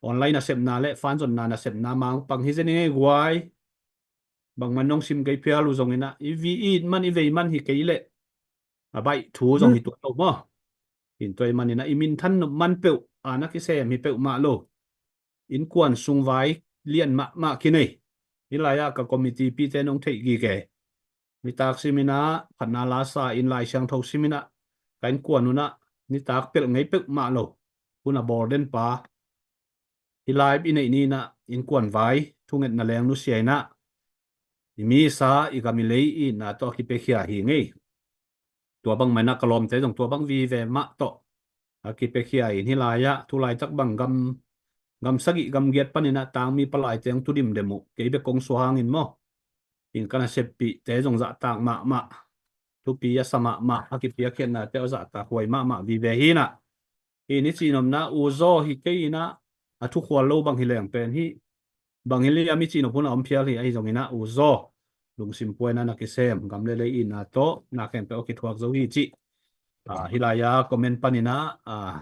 online nasepna le fan zonna nasepna mangpang hi zen ing ei guai. Bangmah nong sim kei phial uh zongin ah i vi it man, i vei man hi kei leh a baih thu zong hi tuan lo maw? In tua ahih manin ah i minthan nop man peuh a na kisem hi peuhmah lo. Innkuan sung vai lian mahmah kinei. Hih lai-ah ka committee pite nong theih gige. Nitak simin ah phatna la sa in, Lai Siangtho simin ah ka innkuan un ah nitak pelh ngei peuhmah lo hun a bawl den pa. Hih live i neih ni-in ah innkuan vai thungetna leng nusia in ah i misa, i gam, i lei i itna tawh a kipiakhia hi ing ei. Tua bang mah in ah ka lawmte zong tua bang vive mah tawh a kipiakhia in, hih lai-ah tu laitak bang gam, gam sagih gam giat panin ah tangmi palaite hong tu dimdem uh kei bek kong suah hangin maw? In ka naseppihte zong zahtak mahmah, thupi a sa mahmah, a kipiakkhiatnate aw zahtak huai mahmah vive hi in ah. In i cihnopna u zaw hi kei in ah, a thukhual lo bang hi leng pen hih bang hi liam i cih nop hun a om phial hi. Ahi zongin ah u zaw, lungsim puaina na kisem, gam le lei itna tawh na khempeuh a kithuak zo hi cih, ah, hih lai-a comment panin ah, ah,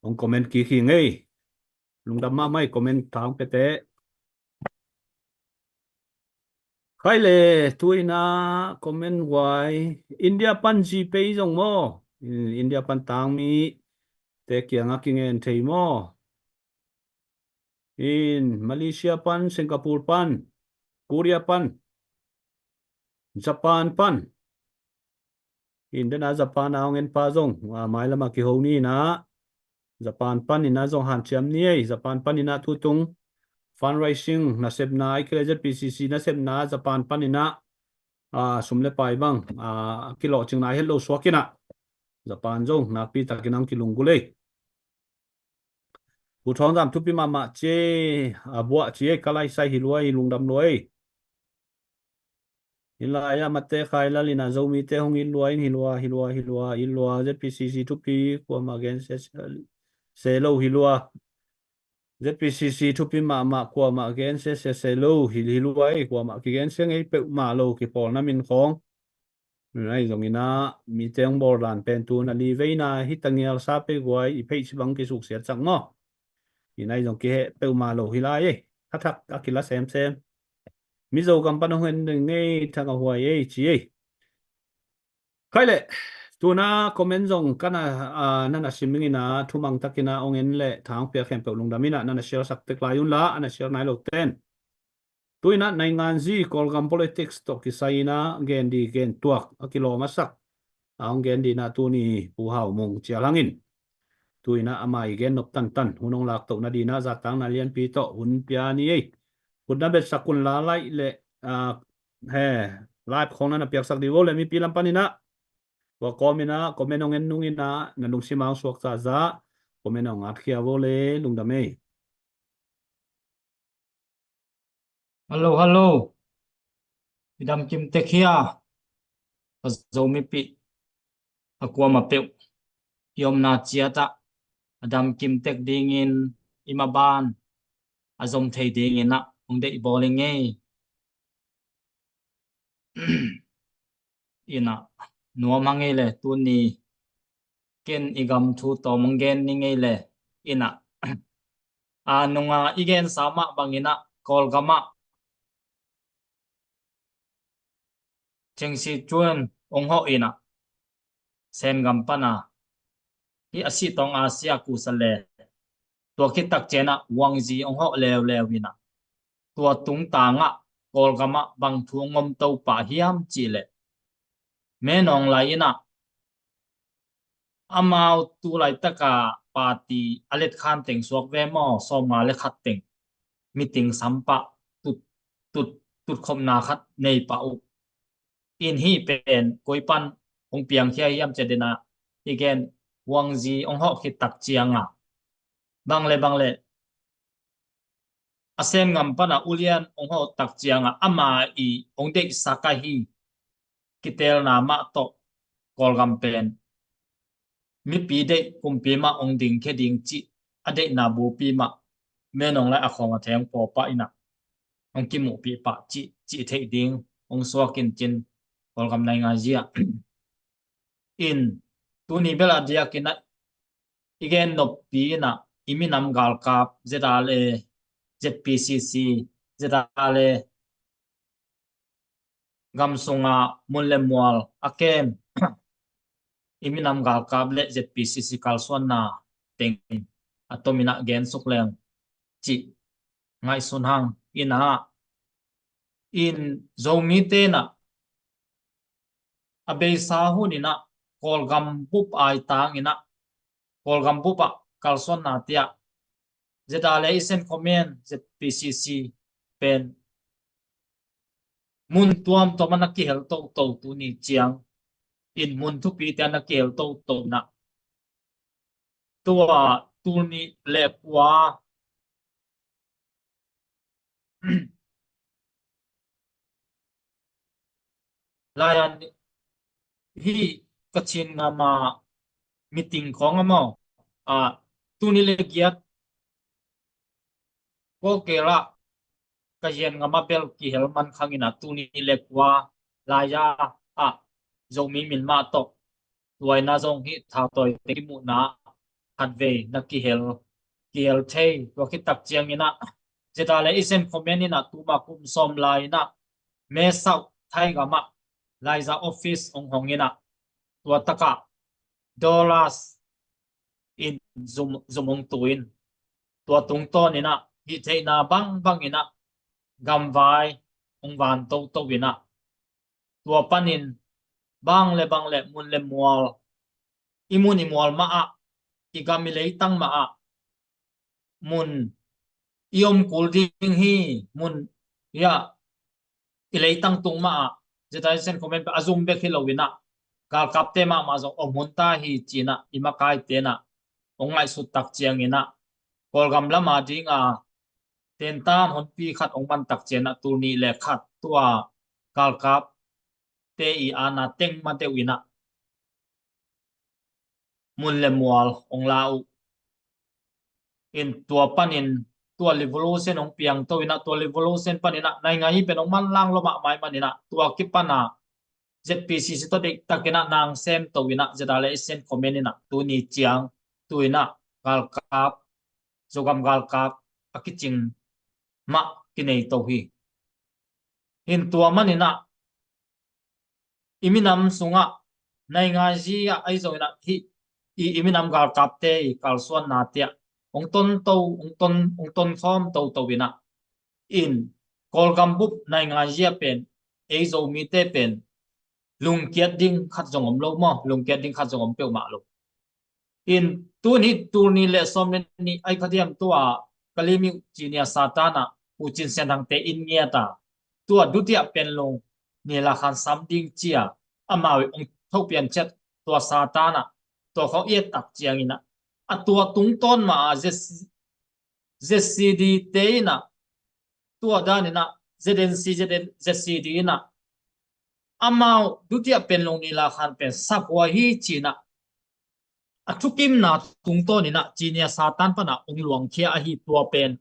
hong comment kik hi ing ei. Lungdam mahmah ei, comment tha hong piate. Khai le, tu-in ah comment guai. India pan GPay zong maw? India pan tangmi te kiangah kingen thei maw? In Malaysia pan, Singapore pan, Korea pan, Japan pan. In dena Japan a hong en pa zong, a, mailam a kiho ni in ah, Japan pan in ah zong hanciam ni ei. Japan pan in ah tutung fundraising nasepna, ahih kei leh ZPCC nasepna Japan pan in ah, a, sum le pai bang, a, kilawhcingna het lo suak in ah, Japan zong nakpi takin hong kilunggulh ei. Pu Thawng Zam, thupi mahmah ci ei, a buah ci ei, ka lai sai hi lua ei, lungdam lua ei. Hi lai ah Mate Khai Lal in ah Zomite hong it lua in, hi lua, hi lua, hi lua, hi lua, ZPCC thupi kuamah gen se, se, se lo hi lua. ZPCC thupi mahmah, kuamah gen se, se, se lo hi, hi lua ei, kuamah kigen se ngei peuhmah lo, kipawlna min khawng. Ahi zongin ah, mite hong bawl dan pen tu-in ah li veina hi ta ngial sa pei guai, i pheih cih bang kisuksiat sak maw? In ahi zong kiheh peuhmah lo hi lai ei. Tha thak a kila semsem. Mizo gam pan hong en ding ngei thak a huai ei ci ei. Khai le, tu-in ah comment zong ka na, a, na na sim ing in ah, thumang takin ah hong en le, tha hong piak khempeuh lungdam in ah, na na share sak tek lai un la, a na share nai lo ten. Tu-in ah nainganzi Kawlgam politics tawh kisai in ah gen di gen tuak a kilawm a sak a hong gen di in ah tuni Pu Hau Mung Cial Hang in, tu-in ah ama i gen nop tantan, hun hong laktohna di in ah zatanna lianpi tawh hun pia ni ei. Hun na betsak un la, like le, a, he, like khawng na na piaksak di vo le, mipi lam pan in ah. Tua kawm in ah comment hong en nung in ah, na lungsim ah hong suak zahzah comment hong ngatkhia vo le, lungdam ei. Hallo, hallo. I damkim tek hia? Ka Zomipih a kuamah peuh i omna ciat ah a damkim tek dingin, i maban a zom thei dingin ah hong deih bawl ing ei. In ah, nuam hang ei le, tuni ken i gam thu tawm hong gen ning ei le, in ah, a nunga i gensa mah bangin ah Kawlgam ah Cheng Sicuan hong hawh in ah, Sen gam pan a, hih a sih tawng a sia kusa le, tua khit tak ciang ah Wang Yi hong hawh leuleu in ah, tua tungtang ah Kawlgam ah bang thu hong om to pah hiam cih leh, Min Aung Hlaing in ah, amau tu laitak a party a letkhan teng suak ve maw, sawmnga le khat teng, meeting sam pah, tut, tut, tutkhopna khat nei pah uh. In hih pen koi pan hong piangkhia hiam ci-a den ah, i gen, Wang Yi hong hawh khit tak ciang a, bang le bang le, a Sen gam pan a ulian hong hawh tak ciang a, ama i hong deihsak ahi kiteelna mah tawh Kawlgam pen mipi deih kumpi mah hong dingkhia ding cih a deihna bulpi mah, Min Aung Hlaing a khawng a theng pawlpah in ah hong kimuhpih pah cih, cih theih ding hong suak in cin, Kawlgam nainganzi ah. In, tuni bel a diakin ah i gen noppi in ah, i minam galkap, ZRA, ZPCC, ZRA, gam sunga mun le mual a kem, i minam galkap le ZPCC kalsuanna teng a tom in ah gen suk leng cih ngaihsun hang. In ah, in Zomite in ah a beisa hun in ah Kawlgam bup aitang in ah, Kawlgam bup ah kalsuanna tiah ZRA i Central Command, ZPCC pen mun tuamtuam ah na kihel toto, tuni ciang in mun thupi tiah na kihel toto in ah, tua tul nih le kua lai-a hih Kachin gam ah meeting khawng a maw, a, tul nih le giat Kawlgam ah Kayin gam ah bel kihel man khang in ah, tul nih le kua lai-a ah Zomi min mah tawh tua in ah zong hih thautawi te kimuhna khatvei na kihel, kihel thei. Tua khit tak ciang in ah ZRA i Central Command in ah tuma kum sawm lai in ah Mesau Thai gamah Laiza office hong hong inah, tua takah dollars in zum, zum hong tu in, tua tungtawn inah hih theihna bangbang inah gamvai hong van toto inah, tua panin bang le bang le mun le mual, i mun i mual mahah, i gam i leitang mahah, mun i om kul ding hi, mun, ya, i leitang tung mahah, Zeta Sen Komen pe a zum bek hi lo inah, galkapte mahmah zong om hun ta hi ci inah, i makaite inah hong ngaihsut tak ciang inah, Kawlgam lam a dinga tentan honpi khat hong man tak ciang inah, tul nih le khat tua galkapte i aana teng ma deuh inah mun le mual hong la uh. In tua panin tua revolution hong piangto inah, tua revolution pan inah naingai pen hong manlang lua mahmah ahih man inah, tua kipan a ZPCC tawh deihtak inah nang semto inah, Zeta le Sen Komen inah tuni ciang tu inah galkap, Zogam galkap a kicing mah kinei to hi. In tua man inah i minam sungah, naingai zia ah ahi zong inah hih i, i minam galkapte i kalsuannate ah hong tonto, hong ton, hong tonkhawm toto inah, in Kawlgam bup naingai zia pen, ei Zomite pen lungkiat ding khat zong om lo maw, lungkiat ding khat zong om peuhmah lo. In tun hih tul nih le sawm le nih ahi kha diam, tua Kalimyo ci nia Satan ah Pu Cin Sian Thangte inn ngiat a, tua Dutiah Panlong Nilakhan sam ding ci a, amau i hong tho pian ciat tua Satan ah, tua khawng i et tak ciang inah, a tua tungtawn mah a ZCD te inah, tua dan inah ZNC, ZCD inah, amau Dutiah Panlong Nilakhan pen saphuai hi ci inah, a thukimna tungtawn inah ci nia Satan pan a hong luangkhia ahi. Tua pen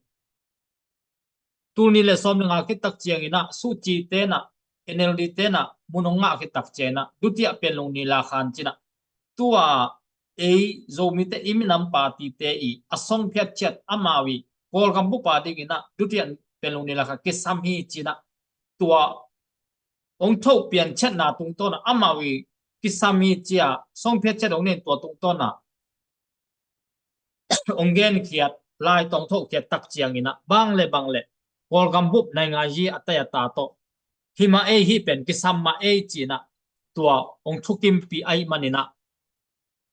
tul nih le sawm le nga khit tak ciang inah, Suu Kyi te inah, NLD te inah mun hong ngah khit tak ciang inah, Dutiah Panlong Nilakhan ci inah, tua ei Zomite i minam party te i a song phiat ciat, amau i Kawlgam bup a ding inah Dutiah Panlong Nilakhan kisam hi ci inah, tua hong tho pian ciatna tungtawn ah, amau i kisam hi ci a song phiat ciat hong nei in, tua tungtawn ah hong genkhiat lai tawh hong thokhiat tak ciang inah, bang le bang le Kawlgam bup naingai zia a tai a ta tawh, hih mah ei, hih pen kisam mah ei ci inah, tua hong thukimpih ahih man inah,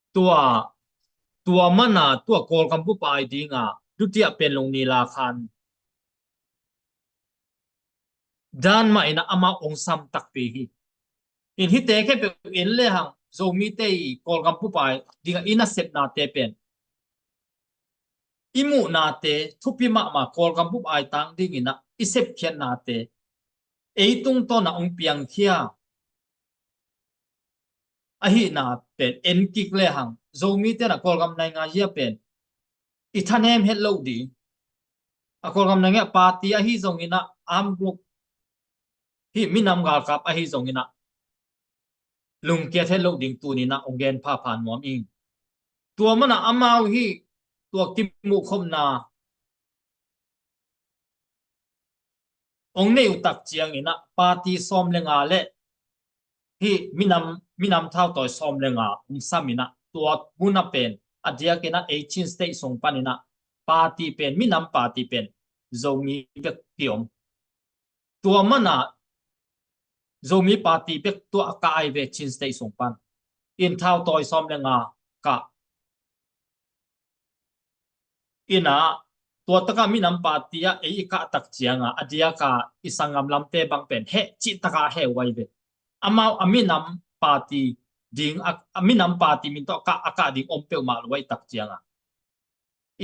tua, tua man a tua Kawlgam bup a i ding a Dutiah Panlong Nilakhan dan mah inah amau hong sam takpi hi. In hihte khempeuh en lehang, Zomite i Kawlgam bup a i ding a i nasepnate pen, i muhnate thupi mahmah, Kawlgam bup a i tang ding inah i sepkhiatnate ei tungtawn ah hong piangkhia ahihna pen en kik lehang, Zomite inah Kawlgam naingai zia pen i thanem het loh ding, a Kawlgam naingai a party ahi zong inah, armed group, hih minam galkap ahi zong inah lungkiat het loh ding tuni inah hong gen phapha nuam ing. Tua man a amau hih tua kimuhkhopna hong nei uh tak ciang inah, party sawm le nga le hih minam, minam thautawi sawm le nga hong sam inah, tua mun ah pen a diak inah ei Chin State sung pan inah party pen, minam party pen Zomi bek kiom. Tua man a Zomi party bek tua a kah ahi ve Chin State sung pan. In thautawi sawm le nga kah inah, tua takah minam party ah ei i kah tak ciang a, a diak a i sanggam lamte bang pen heh cih takah heh uh ahi ve. Amau a minam party ding a, a minam party min tawh kah, a kah ding om peuhmah lo ahi tak ciang a,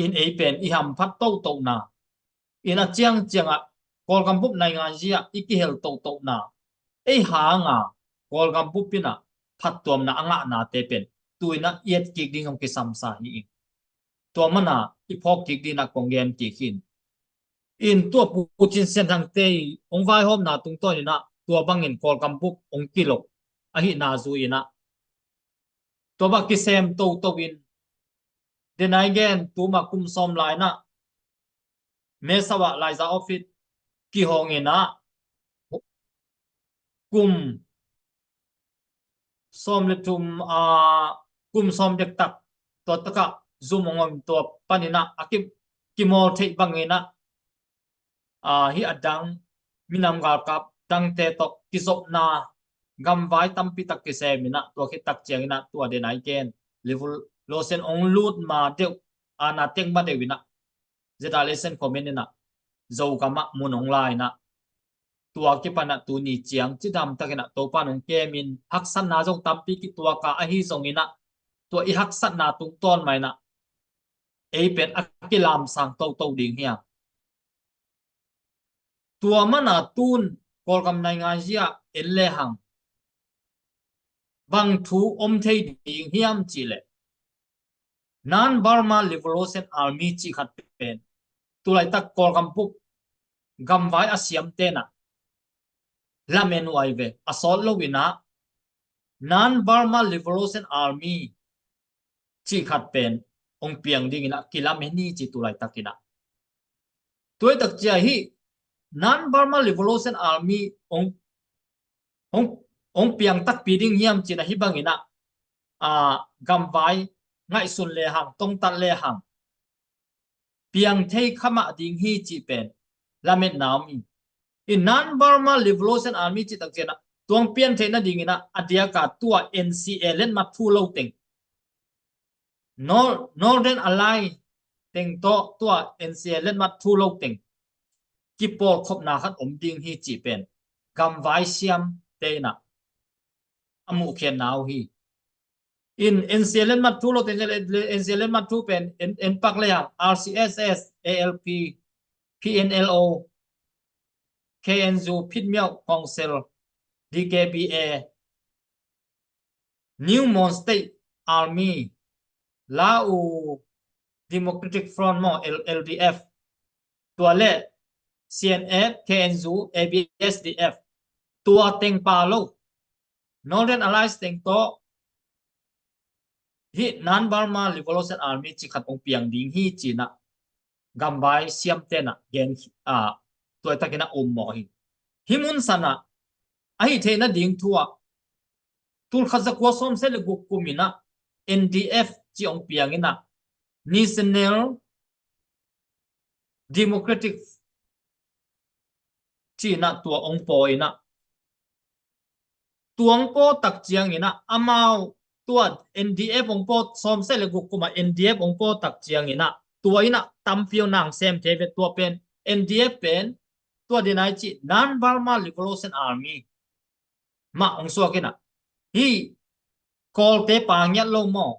in ei pen i hamphat tohtohna, in a ciangciang ah Kawlgam bup naingai zia i kihel tohtohna, ei hang a Kawlgam bup inah phattuamna a ngahnate pen tu inah i et kik ding hong kisamsa hi ing. Tua man a i phawk kik ding inah kong gen kik hi. In tua Pu Cin Sian Thangte i hong vaihawmna tungtawn inah tua bangin Kawlgam bup hong kilok ahihna zui inah, tua bang kisem toto in, denai gen, tuma kum sawm lai inah Mesau ah Laiza office kihong inah, kum sawm le thum, aa, kum sawm dektak tua takah zum hong om, tua panin ah a ki, kimawl theih bangin ah, aa, hih a dang minam galkap dangte tawh kizopna gamvai tampi tak kisem in ah, tua khit tak ciangin ah tua den ai gen Revolution hong lut ma deuh, aa, na tek ma deuh in ah ZRA Command in ah Zogam ah mun hong la in ah, tua kipan ah tuni ciang cidam takin ah Topa in hong kem in, haksatna zong tampi kituak a, ahi zongin ah tua i haksatna tungtawn mah in ah ei pen a kilamsang toto ding hi hang. Tua man a tun Kawlgam naingan zia en le hang bang thu om thei ding hiam cih leh, Non-Burma Liberation Army cih khat pen tulaitak Kawlgam bup gamvai a siamte'n ah lamen uh ahi ve, a sawt lo in ah Non-Burma Liberation Army cih khat pen hong piang dingin ah kilamen hi ci tulaitakin ah. Tuaitak ciang hih Non-Burma Liberation Army hong, hong, hong piang takpi ding hiam cih na hih bangin ah, aa, gamvai ngaihsun le hang, tongtat le hang piang thei kha mah ding hi cih pen lametna om hi. In Non-Burma Liberation Army cih tak ciang ah tua hong piang theih nadingin ah a diak a tua NCA letmat thu lo teng, Nor-, Northern Alliance teng tawh tua NCA letmat thu lo teng kipawlkhopna khat om ding hi cih pen gamvai siamte in ah a muhkhiatna uh hi. In NCA letmat thu lo teng, NCA letmat thu pen en, en pak le hang RCSS, ALP, PNLO, KNU, Phitmyaw Council, DKBA, New Mon State Army, Lao Democratic Front maw, L-, LDF, tua le CNF, KNU, ABSDF, tua teng pah lo, Northern Alliance teng tawh hih Non-Burma Liberation Army cih khat hong piang ding hi ci-in ah gamvai siamte'n ah gen, aa, tuaitakin ah um mawh hi. Hih mun san ah a hih theih nading thu ah tul khat za kua sawmsagih le guk kum in ah NDF cih hong piang in ah, National Democratic ci-in ah tua hong paw in ah, tua hong paw tak ciangin ah amau tua NDF hong paw, sawmsagih le guk kum ah NDF hong paw tak ciangin ah tua in ah tampi hong na sem thei ve. Tua pen NDF pen tua den ai cih Non-Burma Liberation Army mah hong suak in ah, hih Kawlte pang ngiat lo maw,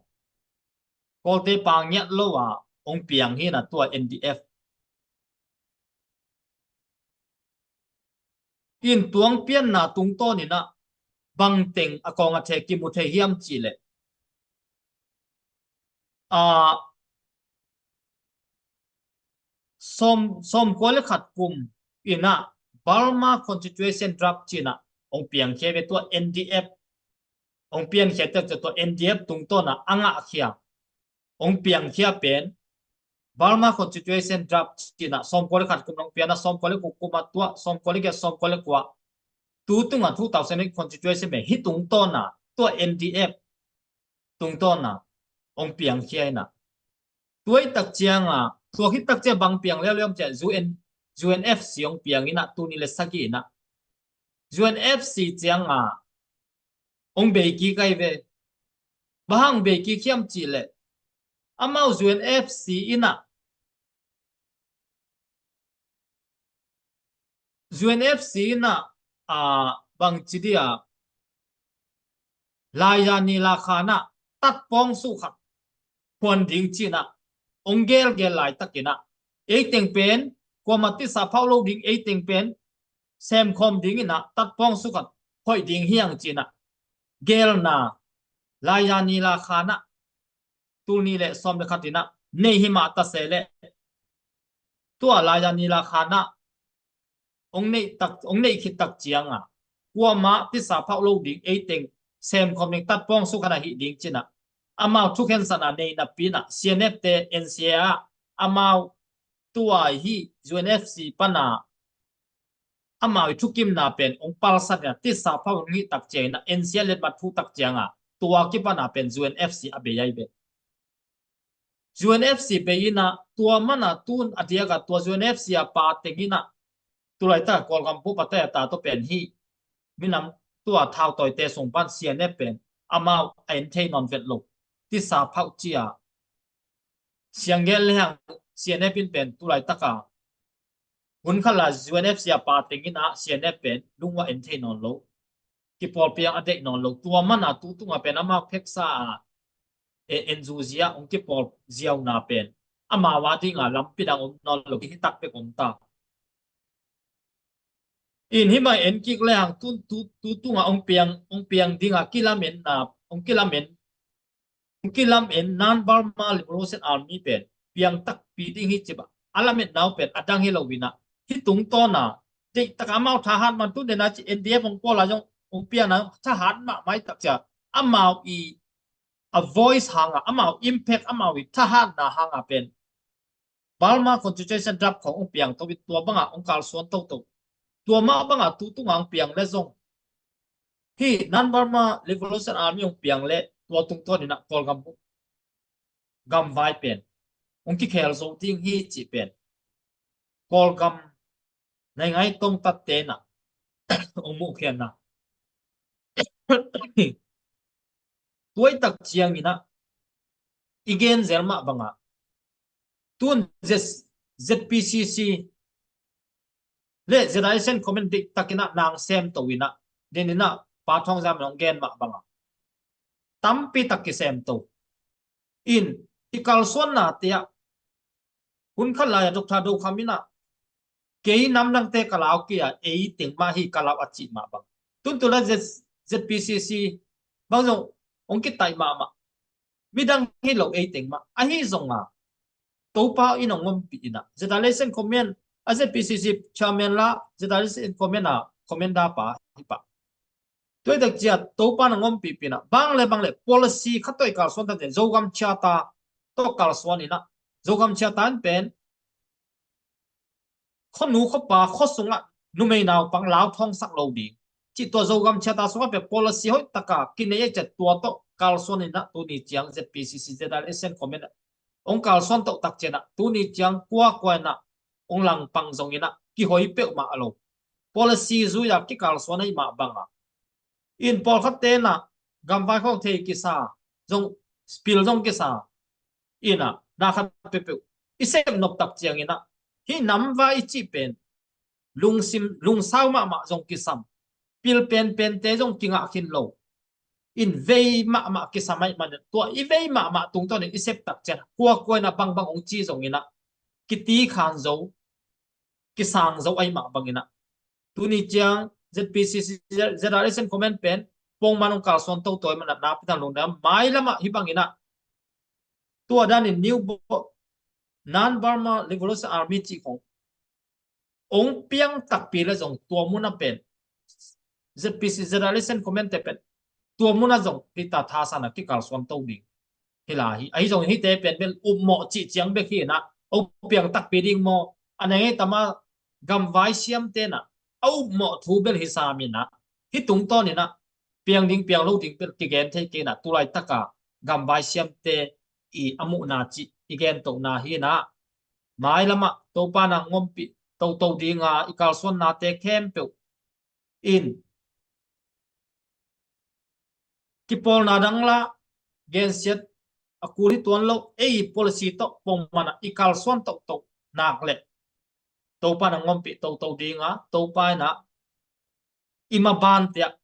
Kawlte pang ngiat lo a hong piang hi in ah tua NDF. In tua hong pianna tungtawn in ah bangteng a kawng a thei kimu thei hiam cih leh, aa, sawm, sawmkua le khat kum in ah Burma Constitution Draft ci-in ah hong piangkhia ve. Tua NDF hong piankhia tak ciang tua NDF tungtawn ah a ngahkhia, hong piangkhia pen Burma Constitution Draft ci-in ah sawmkua le khat kum hong piang a, sawmkua le guk kum ah tuah, sawmkua le giat, sawmkua le kua, tu tung ah two thousand eight Constitution pen hih tungtawn ah tua NDF tungtawn ah hong piangkhia in ah, tuaitak ciang ah, tua khit tak ciang bang piang leuleu hiam cih leh UN, UNFC hong piang in ah, tul nih le sagih in ah UNFC ciang ah hong bei kik ahi ve. Bang hang bei kik hiam cih leh, amau UNFC in ah, UNFC in ah, aa, bangci dia, Laijani Lakhan ah tatpawng sukhat phuan ding ci-in ah hong gelgel laitakin ah, ei teng pen kuamah tisa phauh lo ding, ei teng pen semkhawm dingin ah tatpawng sukhat hoih ding hi hang ci-in ah gelna Laijani Lakhan ah tul nih le sawm le khat in ah nei hi mah ta se leh, tua Laijani Lakhan ah hong neih tak, hong neih khit tak ciang ah kuamah tisa phauh lo ding, ei teng semkhawm ding, tatpawng sukhat ahih ding ci-in ah amau thukhensatna nei napi in ah CNF te NCA ah amau tua hih UNFC pan ah amau i thukimna pen ong palsat in a tisa phau ong hih tak ciangin a N C L let mat thu tak cianga tua kipana pen U N F C a bei ai be. U N F C bei in a tua mana tun a diaka tua U N F C a pa teng in a tulaitak Kawlgam pu patai a ta to pen hi minam tua thau toite sung pan C N F pen amau a en thei nawn vet lo. Tisa phau cia siang gen le hang C N F in pen tulaitaka hun khat la U N F C a pa teng in a C N F pen lungua en thei nawn lo. Kipawl piang a deih nawn lo. Tua mana tu tunga pen amau pheksa a e en zu zia ong kipawl ziauna pen amau a dinga lampi dang om nawn lo. Hi tak pek om ta. In himai en kik le hang tu, tu, tu tunga ong piang, ong piang dinga kilamen na, ong kilamen, ong kilamen Non-Burma Liberation Army pen piang takpi ding hi ci ba. A lamet nau pen a dang hi lo in a. Hi tungtawna deih taka amau thahat man tu nena ci N D F ong pawl a zong ong piang na thahat mah mai tak cia. Amau i a voice hanga, amau impact, amau i thahatna hanga pen Burma Concentration Camp khong ong piang to in tua banga ong kalsuan toto. Tua mah banga tu tunga ong piang le zong hi Non-Burma Liberation Army ong piang le tua tungtawn in a Kawlgam gamvai pen ong kikhel zo ding hi ci pen Kawlgam naingai tong tatte na ong muh khian na. Tuai tak ciang in a i gen zel mah banga tun Z-, Z P C C le Z I S N comment dik tak in a nang sem to in a den in a Pa Thawng Zam in ong gen mah banga tampi tak kisem to in i kalsuanna te a hun khat lai a Doctor Do Kham in a kei nam dangte ka lau kei a ei teng mah hi ka lau a cih mah bang. Tun tu la Z-, Z P C C bang zong ong kitaih mahmah. Midang hi lo ei teng mah. Ahi zonga Topa in ong ompih in a Z I S N comment a Z P C C chairman la Z I S N comment a commander pa hi pah. Tuai tak cia Topa na ngompih pi na bang le bang le policy khat tawh i kalsuan tante Zogam Charter tawh kalsuan in a Zogam Charter in pen khuanu khuapa khua sungah numei naupang lau thawngsak lo ding cih tua Zogam Charter sungah pen policy hoih taka kinei a ciat tua tawh kalsuan in a tuni ciang Z P C C Z I S N comment a ong kalsuan toh tak ciang a tuni ciang kuakua in a ong langpang zong in a kihoi peuhmah lo. Policy zui a kikalsuan ahih mah banga in pawlkhat te in a gamvai khawng thei kisa zong pil zong kisa in a na khat peuhpeuh i sep nop tak ciang in a hih namvai i cih pen lungsim lungsau mahmah zong kisam pil penpente zong kingah khin lo. In vei mahmah kisam ahih manin tua i vei mahmah tungtawn in i sep tak ciang kuakua in a bangbang ong ci zong in a kiti khan zo kisang zo ahih mah bang in a tuni ciang Z P C C Z I S N comment pen pongman ong kalsuan toto ahih manin a napi tan lungdam mai lamah hi bang in a tua dan in New Bo-, Non-Burma Liberation Army cih khong ong piang takpi le zong tua muna pen Z P C Z I S N comment te pen tua muna zong hita thasan a kikalsuan to ding hi lai hi. Ahi zong hite pen bel upmawh cih ciang bek hi in a ong piang takpi ding maw a neng ei tama gamvai siamte in a a upmawh thu bel hi sam in a hi tungtawn in a piang ding piang lo ding bel kigen thei kei in a tulai taka gamvai siamte i a muhna cih i gen tohna hi in a mai lamah Topa na ngompih toto dinga i kalsuannate khempeuh in kipawlna dang la gensiat a kul hi tuan lo ei policy tawh pongman a i kalsuan tohtoh nak leh Topa na ngompih toto dinga Topa in a i mabante ah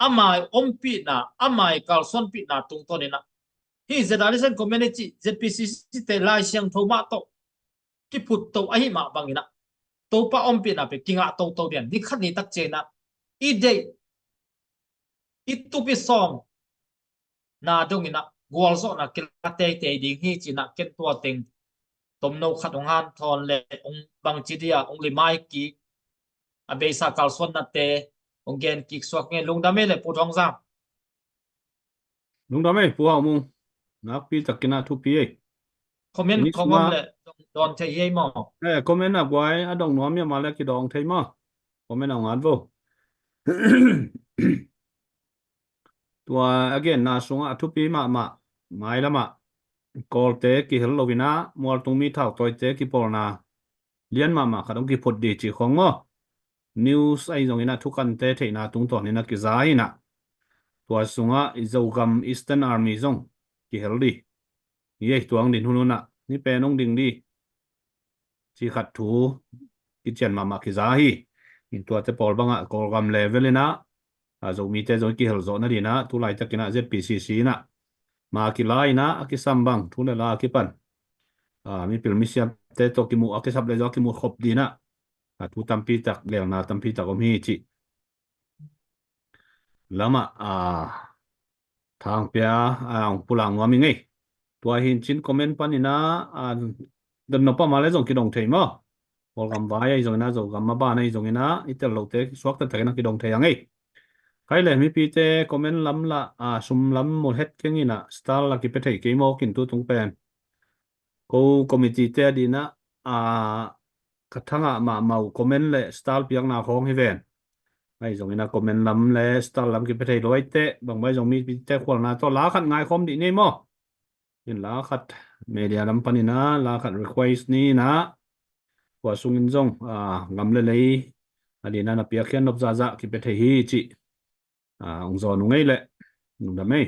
amai ompihna amai kalsuanpihna tungtawn in a hih Z I S N comment i cih Z P C C te Lai Siangtho mah tawh kiphut to ahih mah bang in a Topa ompihna pen kingah toto dian ni khat ni tak ciang in a i deih i tup i sawm na dong in a gualzawhna kila teitei ding hi ci in a ken tua teng tomno khat ong hanthawn le ong bangci dia ong limai kik a beisa kalsuannate ong gen kik suak nge lungdam ei le Pu Thawng Zam. Lungdam ei Pu Hau Mung. Nakpi takin a thupi ei. Comment comment le dawn thei hi ei maw? Eh, comment a guai a dong nuam ia ma le kidawng thei maw? Comment a hong at vo. Tua a genna sungah a thupi mahmah, mailamah Kawlte kihel lo inah mualtung mi thautawite kipawlna lian mahmah khat hong kiphut ding cih khong maw? News ahi zongin ah thukante theihna tungtawnin a kiza hi inah. Tua sungah i Zogam Eastern Army zong kihel ding hi ei, tua hong din hunhun ah ni pen hong ding ding cih khat thu kician mahmah kiza hi. In tuate pawl bangah Kawlgam level inah, a, Zomite zong kihel zawh nadinah tulaitakinah Z P C C inah ma kila inah a kisam bang thu le la a kipan, a, mipil misiamte tawh kimuh a kisap le zong a kimuh khop dinah, a, thu tampi tak, gelna tampi tak om hi cih lamah, a, thangpia, a, hong pulak nuam ing ei. Tua hi in cin comment paninah, a, don nop a ma le zong kidong thei maw? Kawlgam vai ahi zongin ah, Zogam a ban ahi zongin ah, i tel lote suak taktakin a kidong thei ang ei. Khai le mipite comment lam lah, a, sum lam mul het keng inah star la kipia thei kei mawk in tu tung pen. Ko committee te a dinah, a, ka thangah mahmah uh comment le star piakna khawng hi ven. Ahi zongin ah comment lam le star lam kipia thei lo ahi teh, bangbai zong mipite khualna tawh la khat ngaikhawm dih ni maw? In la khat media lam paninah la khat request ni inah, tua sungin zong, a, gam le lei a dinah na piakkhiat nop zahzah kipia thei hi cih, a, hong zawn uh ngei leh lungdam ei.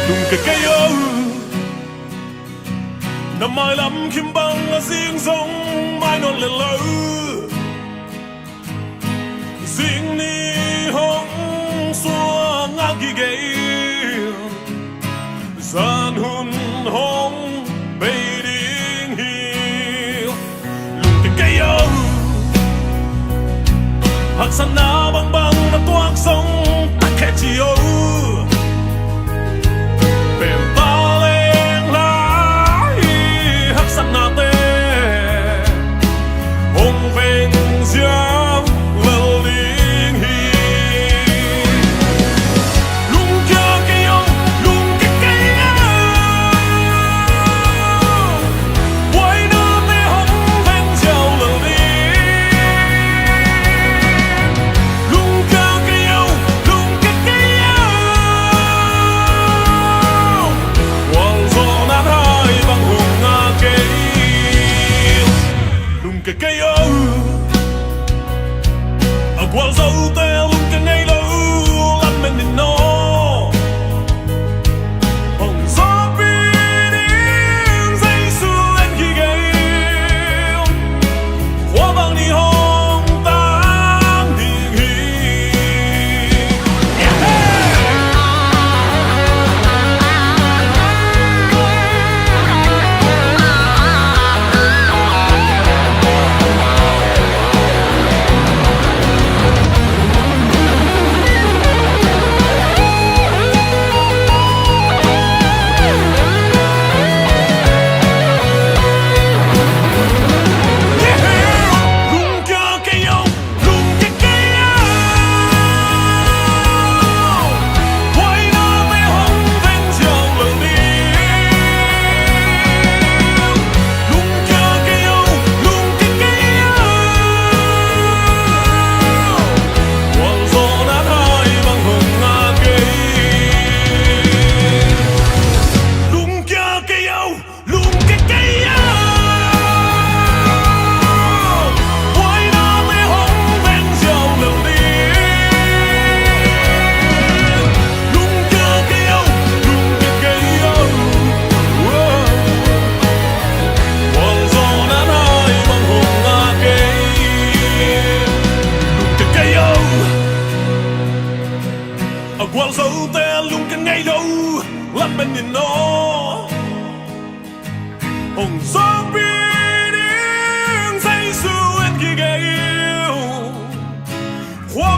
Lungkia kei o, na mailam khim bang a zing zong mai nawn le lo. Zing ni hong suang a kigei, zan hun hong bei ding hi. Lungkia kei o, haksatna bangbang na tuak zong tak khe ci o. Pemta leng lai haksatnate hong veng ziau lel ding hi. Lungkia kei o, lungkia kei o. Buainate hong veng ziau lel ding. Lungkia kei o, lungkia kei o. Gualzawhna hai bang hong ngak kei. Lungkia kei o. A gualzote lungkia ngei lo, lam men in aw. Hong zawhpih ding Jesu en kigei. Khua bang ni hong tang ding hi. Lungkia kei o, lungkia kei o. Buainate hong veng ziau lel ding. Lungkia kei o, lungkia kei o. Gualzawhna hai bang hong ngak kei. Lungkia kei o. A gualzote lungkia ngei lo, lam men in aw. Hong zawhpih ding Jesu en kigei. Khua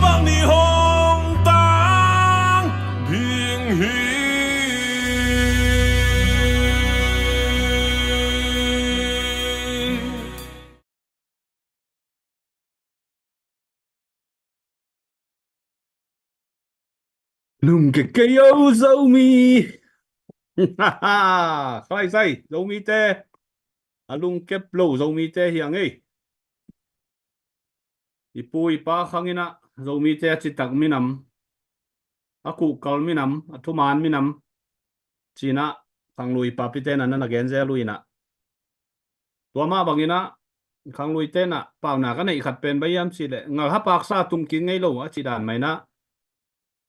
Lungke kei o Zomi. Khalai sai Zomite, a lungkep lo Zomite hi ang ei. I pu i pa khang inah Zomite a citak minam, a kuhkal minam, a thuman minam cinah khanglui papite na na na genzel uh inah, tua mah banginah khanglui tenah paunak a neih khat pen bang hiam cihleh ngalhapaksa tumkik ngei lo a cih dan mah inah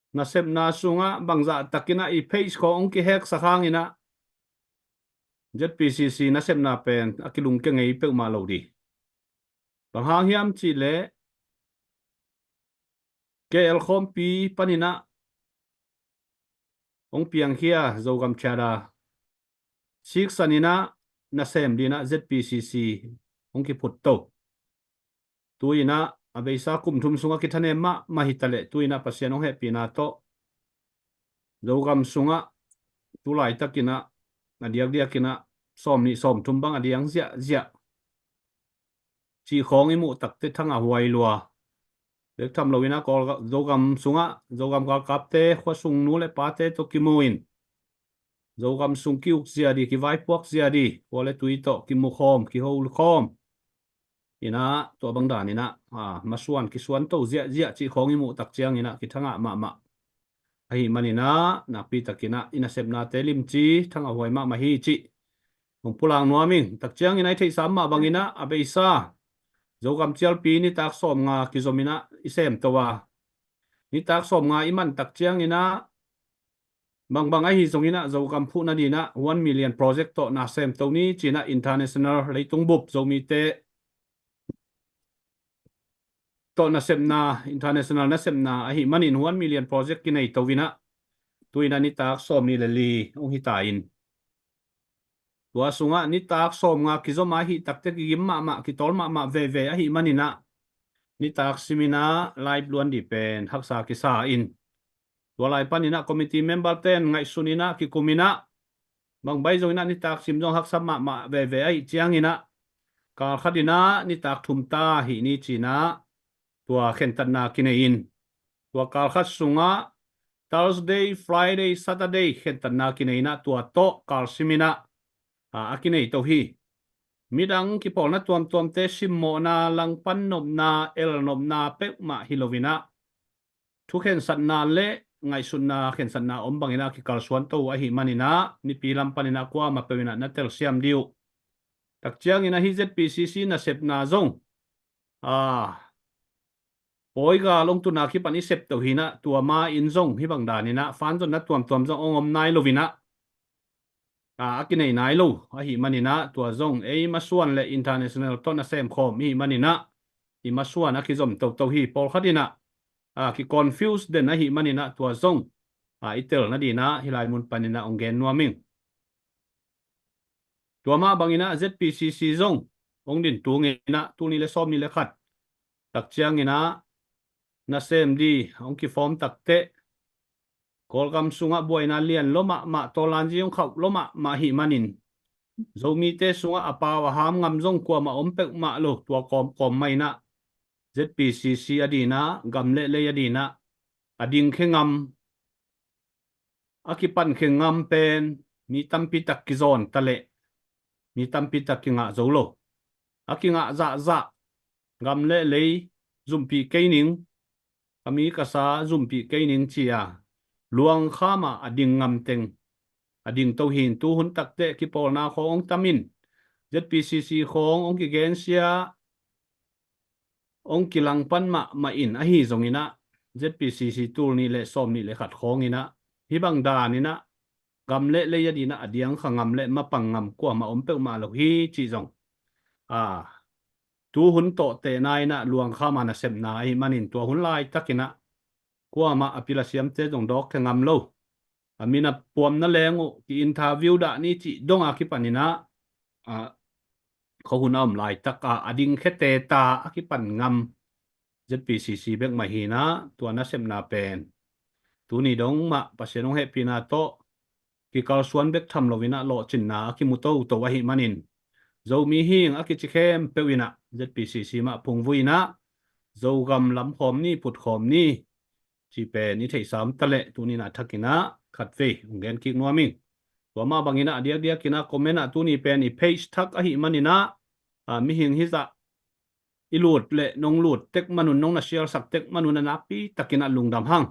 nasepna sungah bangzah takinah i page khawng hong kiheksak hanginah Z P C C nasepna pen a kilungke ngei peuhmah lo dih. Bang hang hiam cihleh K L khawmpi paninah hong piangkhia Zogam Charter siksan inah nasem dinah Z P C C hong kiphut to. Tu inah a beisa kum thum sungah kithanem mahmah hitaleh tu inah Pasian hong hehpihna tawh Zogam sungah tu laitakinah a diakdiakinah sawm nih sawm thum bang a diang ziahziah cih khawng i muh takte thangah huai lua. Bek tham lo inah Kawl Zogam sungah Zogam galkapte khuasung nu le pate tawh kimu in Zogam sung ki-uk zia dih, kivaipuak zia dih, khual le tui tawh kimu khawm, kiho khawm inah tua bang dan inah masuan kisuan to ziahziah cih khawng i muh tak cianginah kithangah mahmah. Ahi maninah nakpi takinah i nasepnate limci thangah huai mahmah hi cih hong pulak nuam ing. Tak ciangin a i theihsa mah banginah a beisa Zogam cialpi nitak sawmnga kizom inah i sem to a, nitak sawmnga i man tak cianginah bangbang ahi zonginah Zogam phuhna dinah one million project tawh na sem to ni cinah international leitung bup Zomite tawh nasepna, international nasepna ahi manin one million project kinei to inah tu inah nitak sawm nih le li hong hita in, tua sungah nitak sawmnga kizom a hih takte kigim mahmah, kitawl mahmah veve ahi maninah nitak sim inah live luan dih pen haksa kisa in, tua lai paninah committee member ten ngaihsun inah kikum inah bang baih zonginah nitak sim zong haksa mahmah veve ahi cianginah kalkhat inah nitak thum ta hih ni cinah tua khentatna kinei in, tua kalkhat sungah Thursday, Friday, Saturday khentatna kinei inah tua tawh kalsim inah a kinei to hi. Midang kipawlna tuamtuamte simmawhna, langpan nopna, el nopna peuhmah hi lo inah thukhensatna le ngaihsutna khensatna om banginah kikalsuan to ahi maninah nipi lam paninah kuamah peuh inah na telsiam dih uh. Tak ciangin ahi Z P C C nasepna zong a pawigal hong tuna kipan i sep to hinah tua ma in zong hih bang daninah fanzonna tuamtuam zong hong om nai lo inah a kinei nai lo ahi maninah tua zong ei masuan le international tawh nasem khawm ihi maninah i masuan a kizom toto hi. Pawlkhat inah a kiconfuse den ahi maninah tua zong a i tel nadinah hih lai mun paninah hong gen nuam ing. Tua mah banginah Z P C C zong hong din tunginah tul nih le sawm nih le khat tak cianginah nasem di hong kiform takteh Kawlgam sungah buaina lian lua mahmah, tawlanzi hong khauh lua mahmah ahi manin Zomite sungah a pau a ham ngam zong kuamah om peuhmah lo. Tua kawmkawm mah inah Z P C C a dinah gam le lei a dinah a dingkhe ngam, a kipankhe ngam pen mi tampi tak kizawn taleh mi tampi tak kingah zo lo. A kingah zahzah gam le lei zumpih kei ning, ka mi ka sa zumpih kei ning ci-a luangkham ah a ding ngam teng a ding to hin. Tu hun takteh kipawlna khawng hong tamin Z P C C khawng hong kigensia hong kilangpan mahmah in ahi zonginah Z P C C tul nih le sawm nih le khat khawnginah hih bang daninah gam le lei a dinah a diangkha ngam le mapang ngam kuamah om peuhmah lo hi cih zong a tu hun tawhtehna inah luangkham a nasepna ahi manin tua hun laitakinah kuamah a pil a siamte zong dawkkhe ngam lo. A min a puamna leng uh ki-interview dah ni cih donga kipaninah a khuahun a om laitak a a dingkhe teta a kipan ngam Z P C C bek mah hinah tua nasepna pen tuni dong mah Pasian hong hehpihna tawh kikalsuan bek tham loinah lawhcinna a kimu toto ahi manin Zomi hing a kici khempeuh inah Z P C C mah phungvui inah Zogam lamkhawm ni, phutkhawm ni, Ci pen i theihsa om ta leh tuni in ah thakin ah khatvei hong gen kik nuam ing. Tua mah bangin ah a diakdiakin ah comment ah tuni pen i page thak ahih manin ah, a, mihing hizah i lut leh nong lut tek manun, nong na share sak tek manun a nakpi takin ah lungdam hang.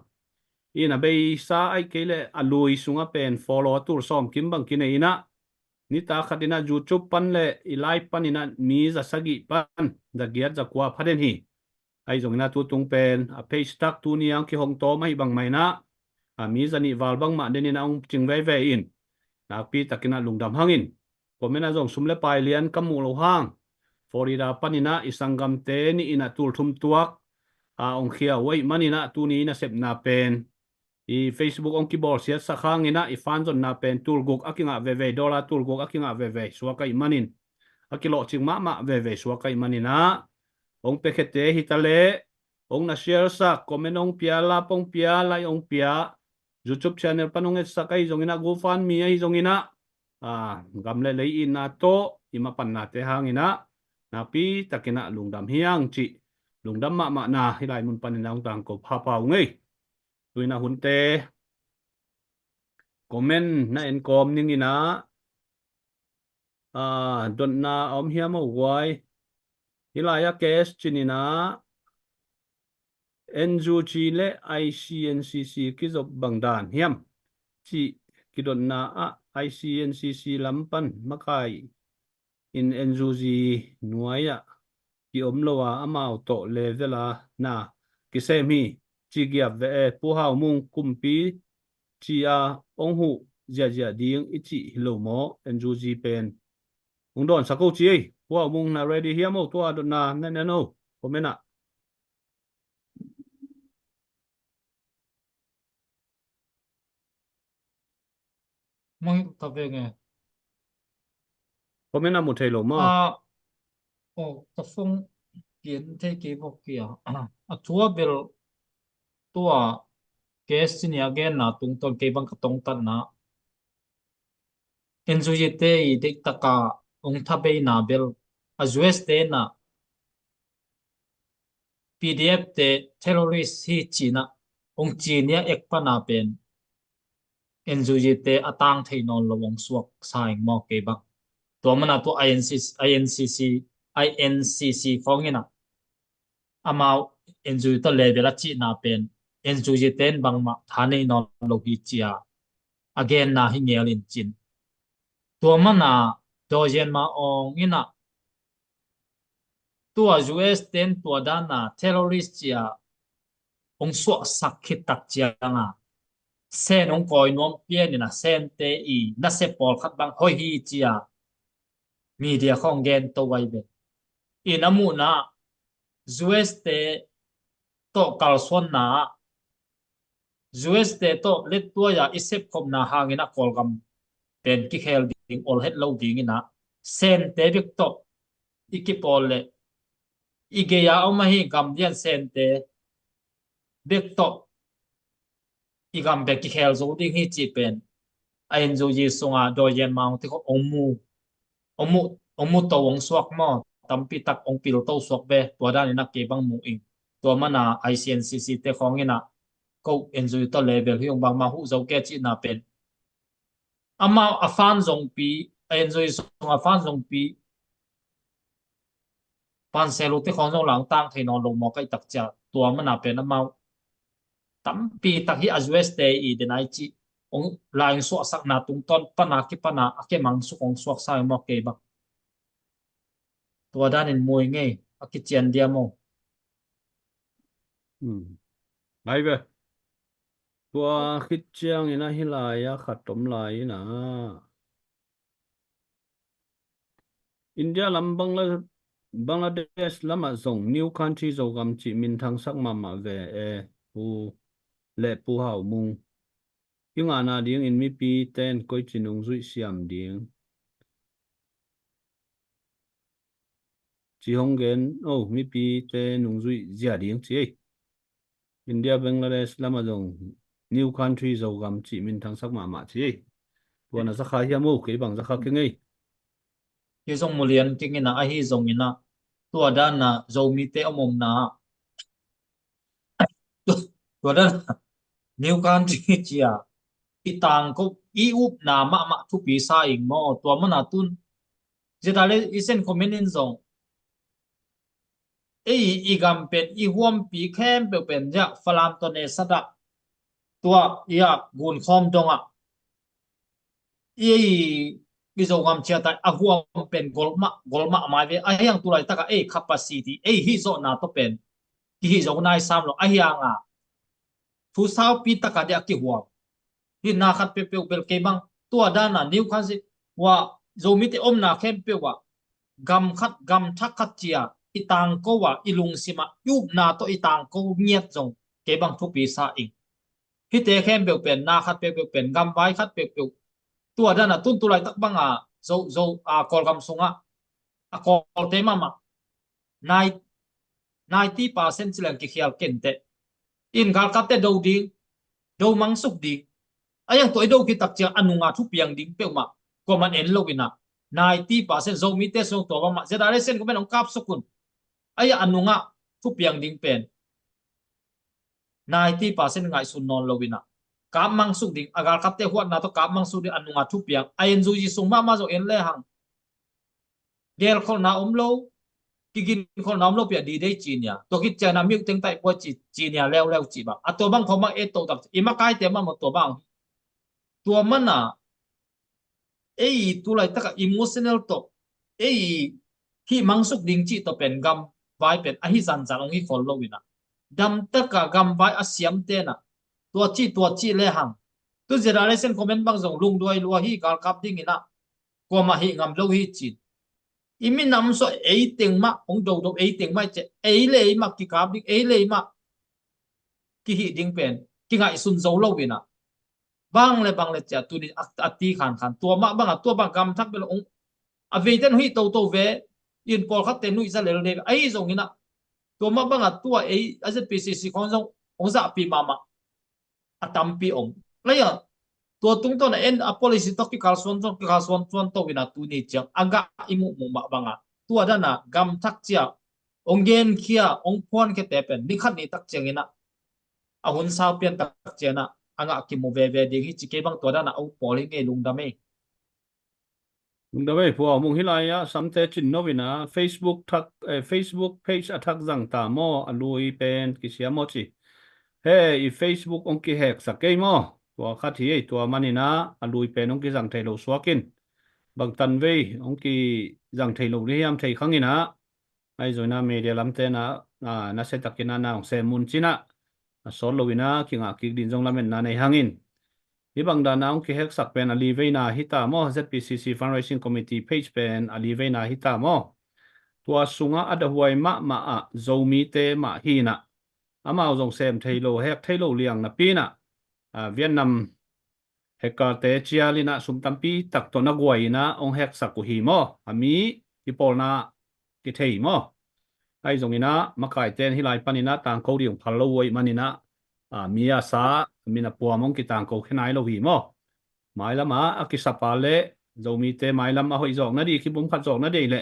In a beisa ahih kei leh a lui sungah pen follow a tul sawm kim bang kinei in ah, nitak khat in ah YouTube pan leh i live panin ah mi za sagih pan za giat za kua pha den hi. Ahi zongin ah tutung pen a page thak tuni a hong kihong tawm ahih bang mah in ah, a, mi za nih val bangmah den in ah hong cing veivei in, nakpi takin ah lungdam hang in. Comment ah zong sum le pai lian ka muh loh hang, Florida panin ah i sanggamte nih in ah tul thum tuak, a, hong khia uh ahih manin ah tuni i nasepna pen i Facebook hong kibawlsiatsak hangin ah i fan zonna pen tul guk a kingah veivei, dollar tul guk a kingah veivei suak ahih manin, a kilawhcing mahmah veivei suak ahih manin ah, hong piakhiate hi ta leh, hong na share sak, comment hong pia, lap hong pia, like hong pia, YouTube channel pan hong etsak ahi zongin ah, GoFundMe ahi zongin ah, a, gam le lei itna tawh i mapannate hangin ah nakpi takin ah lungdam hi hang cih, lungdam mahmahna hih lai mun panin ah hong tangko pahpah ung ei. Tu in ah hunte comment na en kawm ning in ah, a, dotna a om hiam aw guai? Hih lai ah case ci-in ah N U G le I C N C C kizop bang dan hiam cih kidotna ah I C N C C lam pan makai in N U G nuai ah kiom lo a amau tawh level a na kisem hi ci giap ve e. Pu Hau Mung kumpi ci a hong huh ziahziah ding i cih hi lo maw? N U G pen hong dawnsak o ci ei. Pu Hau Mung na ready hiam o? Tua dotna na en o, comment ah. Mong ta ve nge. Comment a mu thei lo maw? A, o, ka phone pian thei kei bawk kei a. A, tua bel tua case ci-in a genna tungtawn kei bang ka tongtatna, N U G te i deihtak a hong thabeina bel a U S te na P D F te terrorist hi ci-in ah hong ci-in a ek pan a pen N U G te a tang thei nawn lo hong suaksa ing maw kei bang. Tua man a tua I N C C, I N C C, I N C C khawng in ah amau N U G tawh level a cihna pen N U G te in bangmah tha nei nawn lo hi ci-a a genna hi ngel in cin. Tua man a Doyen Ma Aung in ah tua U S te in tua dan a terrorist ci-a hong suahsak khit tak ciang a Sen hong kawi nuam pian in ah Sente i nasep pawlkhat bang hoih hi ci-a media khawng gen to ai ve. In a muhna U S te tawh kalsuanna ah U S te tawh lettuai a i sepkhopna hangin a Kawlgam pen kikhel ding ol het lo dingin ah Sente bek tawh i kipawl leh i gei a om ahi gamlian Sente bek tawh i gam bek kikhel zo ding hi cih pen a N U G sungah Doyen Ma Aung te khawng hong mu, hong mu, hong mu to hong suak maw, tampi tak hong pil to suak ve. Tua dan in ah kei bang mu ing. Tua man a I C N C C te khawng in ah ko N U G tawh level hi ung, bangmah huh zo kei cihna pen amau a fan zongpi, a N U G sung a fan zongpi Panselu te khawng zong la hong tang thei nawn lo maw ka cih tak ciang tua man a pen amau tampi tak hi a U S te i den ai cih hong la hong suahsakna tungtawn pan a kipan a a kemang suk hong suaksa ing maw kei bang. Tua dan in mu ing ei, a kician diam aw. Hmm. Ai ve. Tua khit ciangin ah hih lai ah khat om lai in ah India lam Bangla-, Bangladesh lamah zong new country Zogam cih minthangsak mahmah ve e. Pu le Pu Hau Mung. Kingahna dingin mipite in koici nungzuih siam ding ci hong gen, oh, mipite nungzuih zia ding ci ei. India, Bangladesh lamah zong new country Zogam cih minthangsak mahmah ci ei. Tua na za kha hiam o, kei bang za kha keng ei. Kei zong mu lian keng in ah, ahi zongin ah tua dan a Zomite om omna ah Tua dan a new country cia i tangko, i upna mahmah thupi sa ing maw? Tua mana tun zeta le i sen comment in zong ei i gam pen i huampi khempeuh pen zia Falam tawh ne sadah tua ia gunkhawm dongah i, i Zogam ciatai a huam pen golmah golmah mai ve. A hiang tulai taka ei capacity ei hih zawhna tawh pen kihih zo nai sam lo a hianga thu saupi taka dia kihuam. Hih na khat peuhpeuh bel kei bang tua dana new country ua Zomite omna khempeuh ah gam khat gam thak khat cia i tangko a i lungsim ah i upna tawh i tangko ngiat zong kei bang thupi sa ing. Hihte khempeuh pen na khat peuhpeuh pen gam vai khat peuhpeuh tua dana tun tulai tak banga zo zo a Kawlgam sungah a Kawlte mahmah nai ninety percent cileng kikhial kenteh in galkapte do ding, do mangsuk ding. A yang tua i do kitak ciang a nunga thupiang ding peuhmah kuaman en lo ina ninety percent Zomite sung tua bangmah zeta le sen kuaman hong kapsuk un. A ya a nunga thupiang ding pen ninety percent ngaihsun nawn lo ina kap mangsuk ding, a galkapte huatna tawh kap mangsuk ding a nunga thupiang a en zuizi sung mahmah zong en lehang gelkholhna om lo, kiginkholhna om lo pia di dei cinia. Tua khit ciangna miuhteng taih pua ci cinia leuleu ci bang a tua bang khawmah e tohtak i makaite mahmah tua bang. Tua mana ei tulai taka emotional tawh ei hih mangsuk ding cih tawh pen gam vai pen ahi zanzan hong hi khol lo ina damtaka gam vai a siam tena tua cih tua cih lehang tu zeta le sen comment bang zong lungduai lua hi galkap ding ina kuamah hih ngam lo hi cin. I minam sua ei teng mah hong dodo ei teng mah i ce ei le ei mah kikap ding ei le ei mah kihih ding pen kingaihsun zo lo ina bang le bang le cia tuni a ti khankhan tua mah banga tua bang gam thak bel hong a veiten hih toto ve in pawlkhatte nuih za lel dei ve ahi zong ina tua mah banga tua ei a ZPCC khong zong hong zahpi mahmah a tampi om. Leia tua tungtawn a en a policy tawh kikalsuan tawh kikalsuan tuan to ina tuni ciang a gah i muhmuh mah banga tua dana gam thak cia hong genkhia hong phuankhiate pen ni khat ni tak ciang ina a hun sau pian tak ciana a ngah kimu veve ding hi ci kei bang tua dana a upawl hi ngei lungdam ei. Lungdam ei Pu Hau Mung. Hilai ah samte cin no ina Facebook thak eh, Facebook page a thak zang ta maw a lui pen kisia maw ci. He i Facebook hong kiheksak kei maw tua khat hi ei tua manina a lui pen hong kizang thei lo suakin bangtan vei hong kizang thei lo ni hiam thei khangina Ahi zongina media lamte na na setakin na hong sem mun cina a sawt loina kingah kik din zong lametna nei hangin hi bang dana hong kiheksak pen a li veina hita maw, ZPCC Fundraising Committee page pen a li veina hita maw? Tua sungah a dahuai mahmah ah Zomite mah hina amau zong sem thei lo hek thei lo liang napi ina Vietnam hekkalte cial ina sum tampi tak tawh na guai ina hong heksak uh hi maw? A mi kipawlna kithei maw? Ahi zongina makaite in hilai panina tangko ding phal lo uh ahih manina mi a sa mi na puam hong kitangko khe nai lo hi maw? Mailama a kisapa le Zomite mailam a hoih zawkna di kibum khat zawkna dei le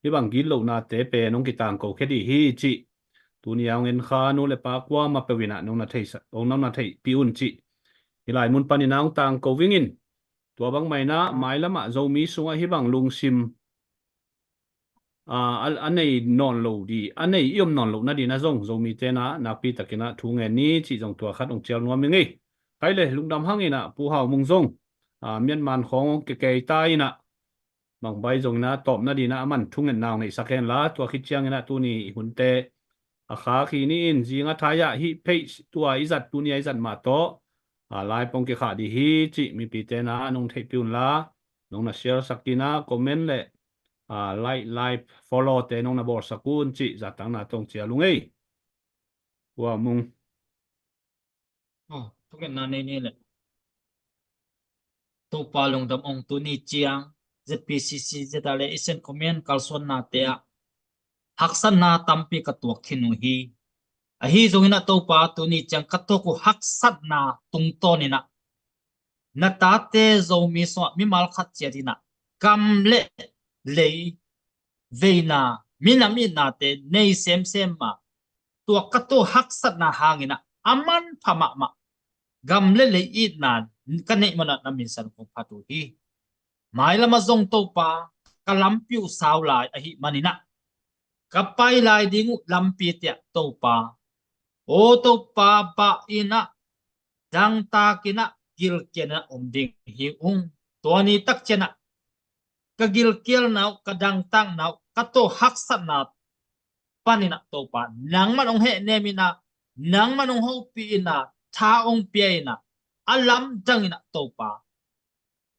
hi bang gitlohnate pen hong kitangko khe di hi cih tuni a hong enkha nu le pa kuama peuh ina nong na theihsa hong nong na theihpih un cih hilai mun panina hong tangko vingin tua bang maina mailamah Zomi sungah hi bang lungsim a nei nawn lo di a nei i om nawn lohna dina zong Zomite na nakpi takina thu ngen ni cih zong tua khat hong cial nuam i ngei. Kai le lungdam hangina Pu Hau Mung zong Myanmar khawng hong kekei ta ina bangbai zongina tawpna dina a man thungetna hong neihsak henla tua khit ciangina tuni i hunte a khak hi ni in zinga thai-ah hih page tua i zat tuni a i zat mah tawh a live hong kikhah di hi cih mipite na nong theihpih unla nong na share sak ina comment le a like live follow te nong na bawlsak un cih zahtangna tawh hong cial ung ei. Pu Hau Mung. Aw, thungetna nei ni le Topa lungdam ung. Tuni ciang ZPCC zeta le i sen comment kalsuannate ah haksatna tampi ka tuak khin uh hi. Ahi zongina Topa tuni ciang ka tuak uh haksatna tungtawn ina na tate Zomi sungah mimal khat ciat ina gam le lei veina minam itnate nei semsem ma tua ka tuak haksatna hangina a manpha mahmah gam le lei itna ka neih manah na minsan kong phat uh hi. Mailamah zong Topa ka lampi uh sau lai ahih maninah ka pai lai ding uh lampi tiah Topa, aw Topa, bah innah dangtak innah gilkial innah om ding hi ung. Tua ni takcianah ka gilkialna uh, ka dangtakna uh, ka tawh haksatna paninah Topa nangman hong hehnem innah, nangman hong hopih innah, tha hong pia innah, a lamdang innah Topa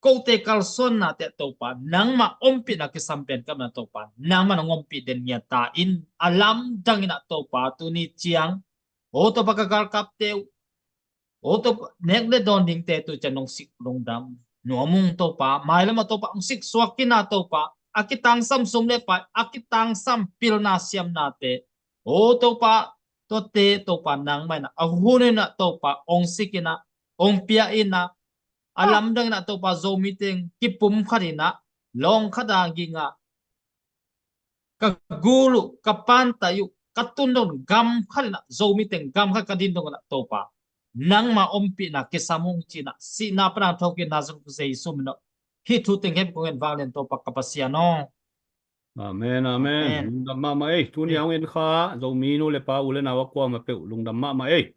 kote kalsuannate ah Topa nangmah ompihna kisam pen kamna Topa nangman hong ompih den ngiat ta in, a lamdang innah Topa tuni ciang, aw Topa, ka galkapte uh, aw Topa, nek le dawn dingte tu ciang nong sik lungdam nuam ung Topa. Mailamah Topa hong sik suak innah Topa a kitangsam sum le pai, a kitangsam pilna siamnate, aw Topa, tuate Topa nangmah innah a hun innah Topa hong sik innah, hong pia innah, a lamdang innah Topa Zomi teng kipum khat innah, lawng khat a ging a ka gul uh, ka pantaih uh, ka tun dong gam khat innah, Zomi teng gam khat ka din dong innah Topa nangmah ompihna kisam ung ci-inah sihna pan a thawkin Nazareth Jesu min ah hih thu teng hep kong en vanglian Topa ka Pasian aw. Amen, amen. Amen. Lungdam mahmah ei. Tuni a hong en kha Zomi nu le pa, u le nau a kuamah peuh lungdam mahmah ei.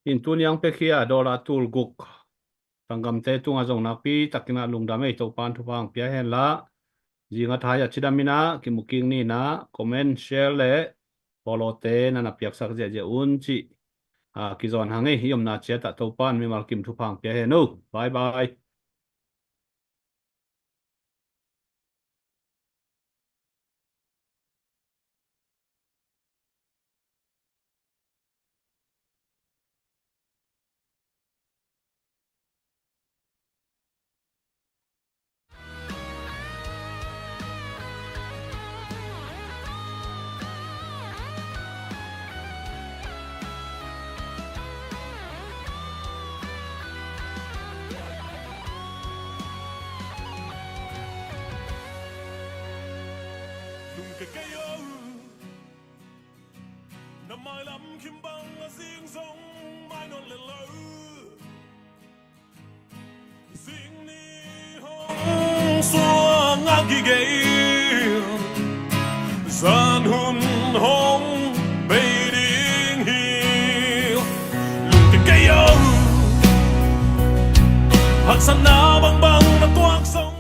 In tuni a hong piakhia dollar tul guk sanggamte tungah zong nakpi takin ah lungdam ei. Topan thupha hong pia hen la, zinga thai a cidam innah kimu kik ni innah comment, share le follow-te na na piaksak ziahziah un cih, ah, kizawn hang ei. I omna ciat ah Topan mimal kim thupha hong pia hen uh. Bye bye. Lungke kei o, na mailam khimbang a zing zong mai nawn le lo. Zing ni hong suang a gige, zan hun hong bei ding hi. Lungke kei o, haksatna bangbang na tuak zong.